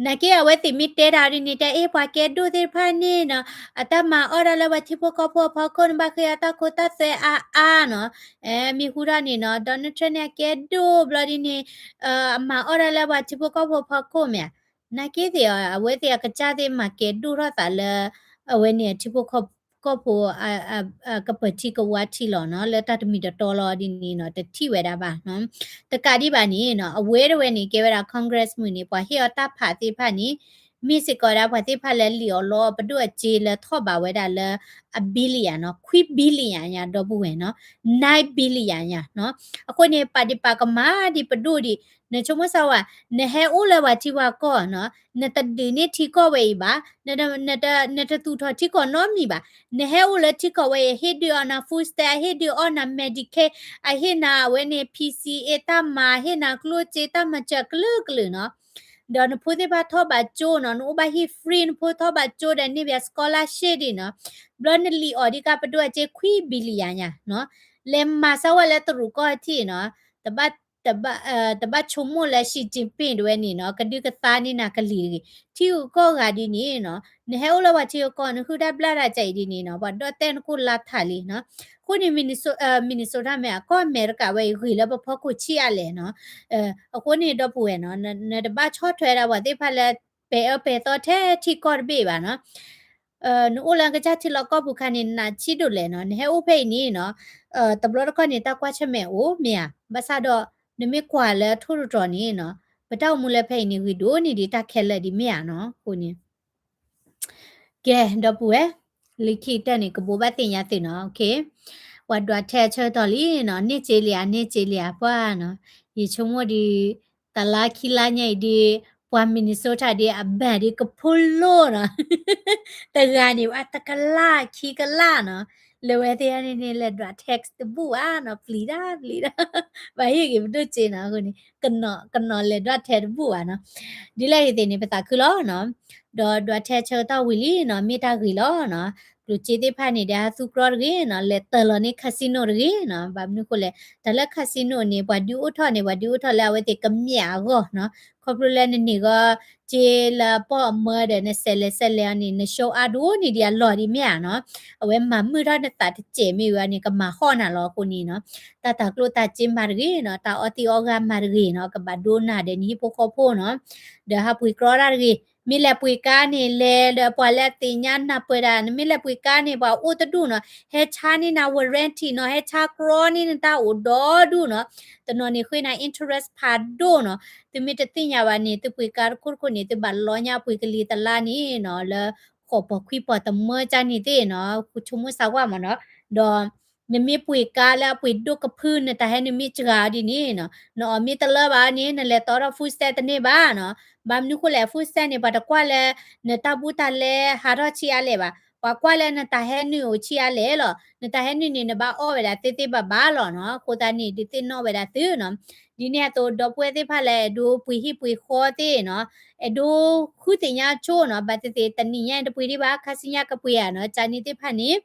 နာ်က့အဝဲသ့ၣ်မ့ၢ်တဲတၢ်ဒ်န့ၣ် တၢ်အ့ၣ်ပှၤကဲဒိၣ်သ့ၣ်တဖၣ်န့ၣ်နီၤ, အတၢ်မၤအီၣ်ဒၣ်လၢပှၤထံဖိကီၢ်ဖိအဖီခိၣ်န့ၣ် ဘၣ်ဃ့အတၢ်ခိတၢ်သွဲအါအါနီၤ, မ့ၢ်ဟူထီၣ်န့ၣ်နီၤ Donald Trump န့ၣ် အကဲဒိၣ်ဘျီဒ်န့ၣ် အမၤအီၣ်ဒၣ်လၢပှၤထံဖိကီၢ်ဖိအဖီခိၣ်မ့ၢ်ဧါ, နာ်က့သ့ၣ်အီၤ အဝဲသ့ၣ်အကစၢ်သ့ၣ်မၤကဲဒိၣ်ထီၣ်သးလၢ အဝဲန့ၣ်အထံဖိကီၢ်ဖိ ကပၢၤထံကဝါထံလီၤနီၤ, လၢတၢ်တမံၤတတီလီၤဒ်န့ၣ်နီၤ တထံၣ်ဝဲဒၣ်ဘၣ်နီၤ, တကးဒံးဘၣ်န့ၣ်နီၤ အဝဲတဝဲန့ၣ် ကဲဝဲဒၣ် Congress မုၣ်န့ၣ် ပှၤဟ့ၣ်အီၤတၢ်ဖးသ့ၣ်တဖၣ်န့ၣ် မ့ၢ်စ့ၢ်ကီးဝဲဒၣ်ပှၤသ့ၣ်တဖၣ်လၢလံာ်အီၤလီအီၤပဒိၣ်အစ့လၢထီၣ်ဘးဝဲဒၣ်လၢအ billion နီၤ, ခွံ billion ညါ ဒီပုၢ်ဝဲၢ်နီၤ, nine billion ညါနီၤ, အဃိန့ၣ် ပာ်ဒံးပာ်ကမၣ်ဒံးပဒိၣ်ဒံး, နဆိကမိၣ်စၢ်ဝဲ နဟဲအိၣ်လၢပှၤထံပှၤကီၢ်နီၤ, နတဒုးန့ၢ်ထံကီၢ်ဝဲအံၤဘၣ်, နတသူၣ်ထီၣ်ထံကီၢ်နီတမံၤဘၣ်, နဟဲအိၣ်လၢထံကီၢ်ဝဲအံၤ ဟ့ၣ်ဒုးအီၣ်နၤ food stamp ဟ့ၣ်ဒုးအီၣ်နၤ Medicaid အဟ့ၣ်နၤအဝဲန့ၣ် P C A တၢ်မၤ ဟ့ၣ်နၤကျိၣ်စ့တၢ်မၤစၢၤကလုာ်ကလုာ်နီၤ, ဒီးနဖိသ့ၣ်တဖၣ်ထီၣ်ဘးကၠိနီၤ, နအိၣ်ဘၣ်ဟံၣ် free နဖိထီၣ်ဘးကၠိဒီးန့ၢ်ဘၣ် scholarship ဒံးနီၤ, ဘျီနလံာ်အီၤဒံးကါပဒိၣ်အစ့ခွံ billion ညါနီၤ, လဲၤမၤစၢၤဝဲလၢတရူးကီၢ်ထံးနီၤ, တဘၣ် တဘၣ်ဆိကမိၣ်လၢ Xi Jinping တဝဲန့ၣ်နီၤ ကဒုကသါန့ၢ်နၤကလံၤတဂ့ၤ, ထံဂုၤကီၢ်ဂၤဒ်န့ၣ်နီၤ, နဟဲအိၣ်လၢပှၤထံဂုၤကီၢ် နဟုၣ်တၢ်ဘျၣ်တၢ်ကဲအံၤဒ်န့ၣ်နီၤ ပှၤဒီၣ်တဲနကိၣ်လါထးလံနီၤ, အဃိန့ၣ် Minnesota Minnesota မ့ၢ်အကီၢ်အမဲရကၤဝဲအံၤဂ့ၤလၢပဖီခိၣ်ဆံးအါလဲၣ်နီၤ, အဃိန့ၣ်ဒီပုၢ်ဝဲၢ်နီၤ နတဘၣ်ဆီၣ်ထွဲဒၣ်ပှၤသ့ၣ်တဖၣ်လၢ ပဲာ်အၢပဲာ်သီထဲထံကီၢ်တဘ့ၣ်ဘၣ်နီၤ နအိၣ်လၢကစၢ်ထံလီၢ်ကီၢ်ပူၤခါန့ၣ် နးဆံးဒိၣ်လဲၣ်နီၤ, နဟဲအိၣ်ဖဲအံၤန့ၣ်နီၤ, တဘျီတခီၣ်န့ၣ် တၢ်ကွၢ်ဆၢၣ်မဲာ်အိၣ်မ့ၢ်ဧါ, ဘၣ်ဆၣ်ဒီး နမ့ၢ်ကွၢ်လၢထိၣ်တတြီၤန့ၣ်နီၤ, ပတၢ်အိၣ်မူလၢဖဲအံၤန့ၣ် ဂ့ၤဒိၣ်န့ၢ်ဒံးတၢ်ခဲလၢာ်ဒံးမ့ၢ်ဧါနီၤ, အဃိန့ၣ် ကဲ ဒီပုၢ်ဝဲၢ်, လၢခံကတၢၢ်န့ၣ် ကဘိးဘၣ်သ့ၣ်ညါသုနီၤ, ပှၤဒွးထဲအဆၢကတီၢ်လံနီၤ, န့ၢ်စ့လံဧါ န့ၢ်စ့လံဧါပှၢ်နီၤ, ယဆိကမိၣ်ဒီး တလါခံလါညါအံၤဒီး ပှၤ Minnesota ဒီးအဘၣ်ဒီးကဖိလိၣ်နီၤ, တဂၤန့ၣ် အတကလးခံကလးနီၤ, လဲၤဝဲသ့ၣ်ညါန့ၣ်န့ၣ် လဲၤဒွးထဲတဘူၣ်ဘၣ်နီၤ, ပျံၤတၢ်ပျံၤတၢ်, ဘၣ်ဟ့ၣ်ဂ့ၤပဒိၣ်စ့နီၤ, အဃိန့ၣ် ကနီၤလဲၤဒွးထဲတဘူၣ်ဘၣ်နီၤ, ဒ်လဲၣ်ဂ့ၤသ့ၣ်န့ၣ် ပသးခုလီၤနီၤ, ဒီးဒွးထဲဆၢကတီၢ်ဝံၤလံနီၤ, မ့ၢ်တၢ်ဂ့ၤလီၤနီၤ လိၣ်စ့သ့ၣ်တဖၣ်န့ၣ် ဒီးဟးသူကြီတဂ့ၤနီၤ, လဲၤတၢၤလီၤန့ၢ် casino တဂ့ၤနီၤ. ဘၣ်မနုၤဃိလဲၣ်, တၢ်လၢ casino န့ၣ် ပှၤဒုးအိၣ်ထီၣ်န့ၣ် ပှၤဒုးအိၣ်ထီၣ်လၢအဝဲသ့ၣ်ကမျၢၢ်အဂီၢ်နီၤ. ခီဖျိလၢနန့ၢ်ဂီၤစ့လၢအပီၢ်အမၢဒီး နစဲးလဲၤစဲးလဲၤအီၤန့ၣ် န show အါဒိၣ်န့ၢ်ဒံးအလီၢ်ဒံးမ့ၢ်ဧါနီၤ. အဝဲမၤမုာ်ထီၣ်နသးတစဲးမ့ၢ်ဝံၤန့ၣ် ကမၤဟီၣ်နၤလီၤအဃိန့ၣ်နီၤ. တၢ်တၤကျိၣ်တၤစ့မၤတဂ့ၤနီၤ, တၢ်အီသံးအီဂၤမၤတဂ့ၤနီၤ, ကဘၣ်ဒိနၤဒီးနဟံၣ်ဖိဃီဖိနီၤ. ဒီးဟးပှ့ၤကြီတၢ်တဂ့ၤ, မ့ၢ်လဲၤပှ့ၤကါန့ၣ် လဲၤဒီးပှၤလၢအသ့ၣ်ညါနၢ်ပၢၢ်တၢ်, နမ့ၢ်လဲၤပှ့ၤကါန့ၣ် ပှၤအိၣ်တဒူၣ်နီၤ, ဟဲဆါန့ၢ်နၤ warranty နီၤ, ဟဲဆါကြီန့ၢ်နတၢ်အိၣ်ဒီဒူၣ်နီၤ, တနီၤန့ၣ်ဃ့နၤ interest ဖးဒိၣ်နီၤ. သုမ့ၢ်တသ့ၣ်ညါဘၣ်န့ၣ် သုပှ့ၤကါတခိၣ်တခိၣ်န့ၣ် သုဘၣ်လီညါပှ့ၤကလံၤတလါန့ၣ်နီၤ, လၢဃိးပီၤခွံပီၤတမၢကၢ်န့ၣ်သ့ၣ်နီၤ, ဆိကမိၣ်စၢ်ဝါမးနီၤ, ဒီး နမ့ၢ်ပှ့ၤကါလၢအပှ့ၤဒိၣ်ကဖု နတၢ်ဟဲနုာ်မ့ၢ်စှၤဒ်န့ၣ်နီၤ, နအီၣ်မ့ၢ်တလၢဘၣ်န့ၣ် နလဲၤတီထီၣ် food stamp တန့ၢ်ဘၣ်နီၤ. ဘၣ်မနုၤဃိလဲၣ် food stamp န့ၣ် ပှၤတကွၢ်လၢ နတၢ်ဘူးတၢ်လဲဟးထီၣ်ဆံးအါလဲၣ်ဘၣ်, ပှၤကွၢ်လၢနတၢ်ဟဲနုာ်အိၣ်ဆံးအါလဲၣ်လီၤ. နတၢ်ဟဲနုာ်န့ၣ် နဘၣ်အီၣ်ဝဲဒၣ်သ့သ့ဘၣ်ဘၣ်လီၤနီၤ. အဃိသတးန့ၣ် ဒုးသ့ၣ်နီၣ်ဝဲဒၣ်သုနီၤ. ဒ်န့ၣ်အသိး ဒီပုၢ်ဝဲၢ်သ့ၣ်တဖၣ်လၢအဲၣ်ဒိးပှ့ၤဟံၣ်ပှ့ၤဃီသ့ၣ်နီၤ, အဲၣ်ဒိးဃုသ့ၣ်ညါဆိနီၤ, ဘၣ်သ့ၣ်သ့ၣ် တနံၤညါတပှ့ၤဒံးဘၣ်, ခါဆူညါကပှ့ၤဧါနီၤ, ကန့ၣ်သ့ၣ်တဖၣ်န့ၣ်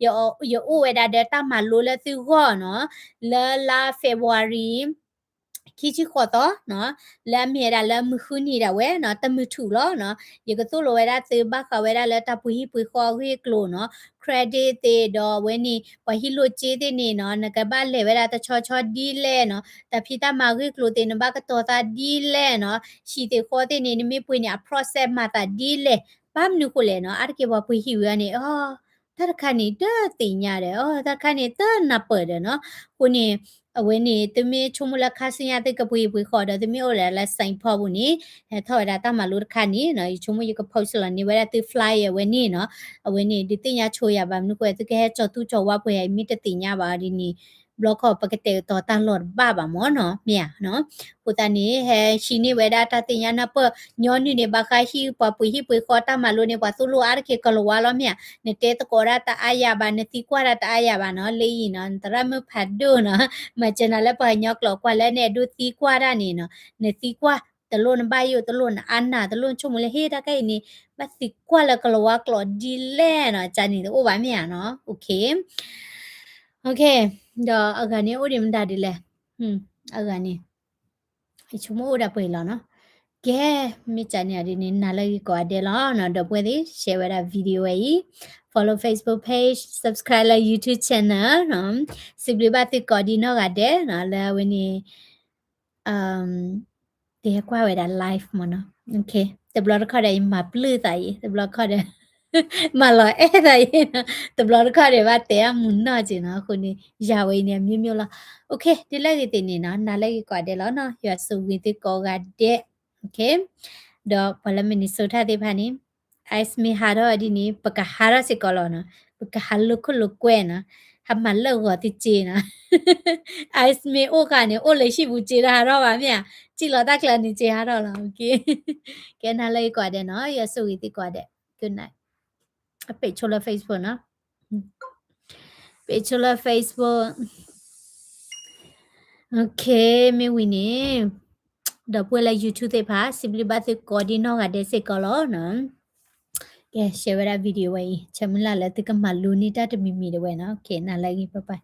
ယအိၣ်ဝဲဒၣ်ဒီးတၢ်မၤလိလၢသုဂီၢ်နီၤ, လၢလါ February ခံဆံဃိးသီနီၤ, လၢအမ့ၢ်ဝဲဒၣ်လၢမုၢ်ဃုနံၤဒၣ်ဝဲနီၤ, တမုၢ်ထူၣ်လီၤနီၤ. ယကသိၣ်လိဝဲဒၣ်သုဘၣ်ဃးဝဲဒၣ်လၢတၢ်ပှ့ၤဟံၣ်ပှ့ၤဃီအဂ့ၢ်အကျိၤနီၤ, credit သ့ၣ်ဒီးအဝဲန့ၣ် ပှၤဟံးလိၢ်က့သ့ၣ်န့ၣ်နီၤ, နကဘၣ်လဲၤဝဲဒၣ်တဆီဆီဒ်လဲၣ်နီၤ, တၢ်ဖံးတၢ်မၤအဂ့ၢ်အကျိၤသ့ၣ် နဘၣ်ကတီၤသးဒ်လဲၣ်နီၤ, ဟံၣ်သ့ၣ်ဃီသ့ၣ်န့ၣ် နမ့ၢ်ပှ့ၤန့ၣ် အ process မၤသးဒ်လဲၣ်, ဘၣ်မနုၤဃိလဲၣ်နီၤ, အါတက့ၢ်ပှၤပှ့ၤဟံၣ်ဝံၤန့ၣ် အ တၢ်တခါန့ၣ် တသ့ၣ်ညါဒီး အ တၢ်တခါန့ၣ် တနၢ်ပၢၢ်ဒီးနီၤ, အဃိန့ၣ် အဝဲန့ၣ် သုမ့ၢ်ဆိကမိၣ်လၢခါဆူညါသုကပှ့ၤဟံၣ်ပှ့ၤဃီဒီး သုမ့ၢ်အိၣ်လၢ Saint Paul ပူၤန့ၣ် ဟဲထီၣ်ဝဲဒၣ်တၢ်မၤလိတခါန့ၣ်နီၤ, ယဆိကမိၣ်ယက post လီၤန့ၢ်ဝဲဒၣ်သု flyer အဝဲန့ၣ်နီၤ, အဝဲန့ၣ် ဒုးသ့ၣ်ညါဆိယၤဘၣ်မနုၤဃိ သုကဟဲကၠီၤသူကၠီၤဝါပှဲၤယၤ ယမ့ၢ်တသ့ၣ်ညါဘၣ်အီၤဒ်န့ၣ် ဘျီခီပကတဲာ်ကတီၤတၢ်လီၢ်တဘၣ်ဘၣ်မ့ၢ်နီၤ, မ့ၢ်ဧါနီၤ. အဃိသတးန့ၣ် ဟဲဟံးန့ၢ်ဝဲဒၣ်တၢ်သ့ၣ်ညါနၢ်ပၢၢ် ညီနုၢ်န့ၣ် ဘၣ်ဃးဟံၣ်ပှၤပှ့ၤဟံၣ်ပှ့ၤဃီတၢ်မၤလိန့ၣ် ပှၤသိၣ်လိအါတက့ၢ်ကလၤဝါလီၤ မ့ၢ်ဧါ, နတဲသကိးဒၣ်တအါယၤဘၣ်, နသံကွၢ်ဒၣ်တအါယၤဘၣ်နီၤ, လၢအံၤနီၤ နသရၣ်မုၣ်ဖးဒိၣ်နီၤ, မၤစၢၤနၤလၢပှၤကညီကျိာ်ကွၢ်လၢနအဲၣ်ဒိးသံကွၢ်တၢ်န့ၣ်နီၤ, နသံကွၢ် တလိၣ်နဘၣ်ယိၣ် တလိၣ်နအါနၢ် တလိၣ်နဆိကမိၣ်လၢ ဟ့ၣ် တၢ်ခါအံၤန့ၣ် ဘၣ်သံကွၢ်လၢကလၤဝါကျိာ်ဒ်လဲၣ်နီၤ, ကန့ၣ်တအိၣ်ဘၣ် မ့ၢ်ဧါနီၤ. ဒီးအဂၤန့ၣ်အိၣ်ဒံးမတၤဒ်လဲၣ်, အဂၤန့ၣ် ယဆိကမိၣ်အိၣ်ဒၣ်ပှဲၤလီၤနီၤ. ကဲ, မ့ၢ်ကန့ၣ်ဒ်န့ၣ် နၤလၢဂ့ၤကိးဂၤဒဲးလီၤနီၤ. ဒီပုၢ်ဝဲၢ်သ့ၣ် share ဝဲဒၣ် video ဝဲအံၤ, follow Facebook page, subscribe လၢ YouTube channel နီၤ. စံးဘျုးဘၣ်သုကိးဒံနီၢ်ဂၤဒဲးနီၤ လၢအဝဲန့ၣ် တဟဲကွၢ်ဝဲဒၣ် live မ့ၢ်နီၤ. တဘျီတခီၣ်ဒီး ယမၤပျုၢ်သးအံၤ, တဘျီတခီၣ်ဒီး မၤလီၤအဲၣ်သးအံၤနီၤ, တဘျီတခီၣ်ဒီး ဘၣ်တဲအမုာ်နီၢ်က့နီၤ. အဃိန့ၣ် ယၤဝဲအံၤန့ၣ် အမျိုးမျိုးလီၤ. ဒ်လဲၣ်ဂ့ၤသ့ၣ်န့ၣ်နီၤ, နၤလၢဂ့ၤကိးဂၤဒဲးလီၤနီၤ. ယွၤဆိၣ်ဂ့ၤသုကိးဂၤဒဲး. ဒီးပှၤလၢ Minnesota သ့ၣ်တဖၣ်န့ၣ် ice မ့ၢ်ဟးထီၣ်ဒ်န့ၣ် ပကဟးထီၣ်စ့ၢ်ကီးလီၤနီၤ. ပကဟးလိာ်ခိၣ်လိာ်ကွဲနီၤ. ဟးမၤလၢာ်ဂီၤသုစ့နီၤ. ice မ့ၢ်အိၣ်ဃာ်န့ၣ် အိၣ်လၢဟံၣ်ပူၤစ့တဟးထီၣ်ဘၣ် မ့ၢ်ဧါ. စံၣ်လီၤတၢ်ကျးန့ၣ် စ့ဟးထီၣ်လီၤ. ကဲ နၤလၢဂ့ၤကိးဂၤဒဲးနီၤ. ယွၤဆိၣ်ဂ့ၤသုကိးဂၤဒဲး. Good night. အပ့းဆိလၢ Facebook နီၤ. ပ့းဆိလၢ Facebook. မ့ၢ်ဝံၤန့ၣ် ဒီပုၢ်ဝဲၢ်လၢ YouTube သ့ၣ်တဖၣ် စံးဘျုးဘၣ်သုကိးဒံနီၢ်ဂၤဒဲးစ့ၢ်ကီးလီၤနီၤ. ကဲ share ဝဲဒၣ် video ဝဲအံၤ ဆၢမုၢ်လၢ်လၢသုကမၤလိန့ၢ်တၢ်တမံၤမံၤဒၣ်ဝဲနီၤ. နၤလၢဂ့ၤ bye bye.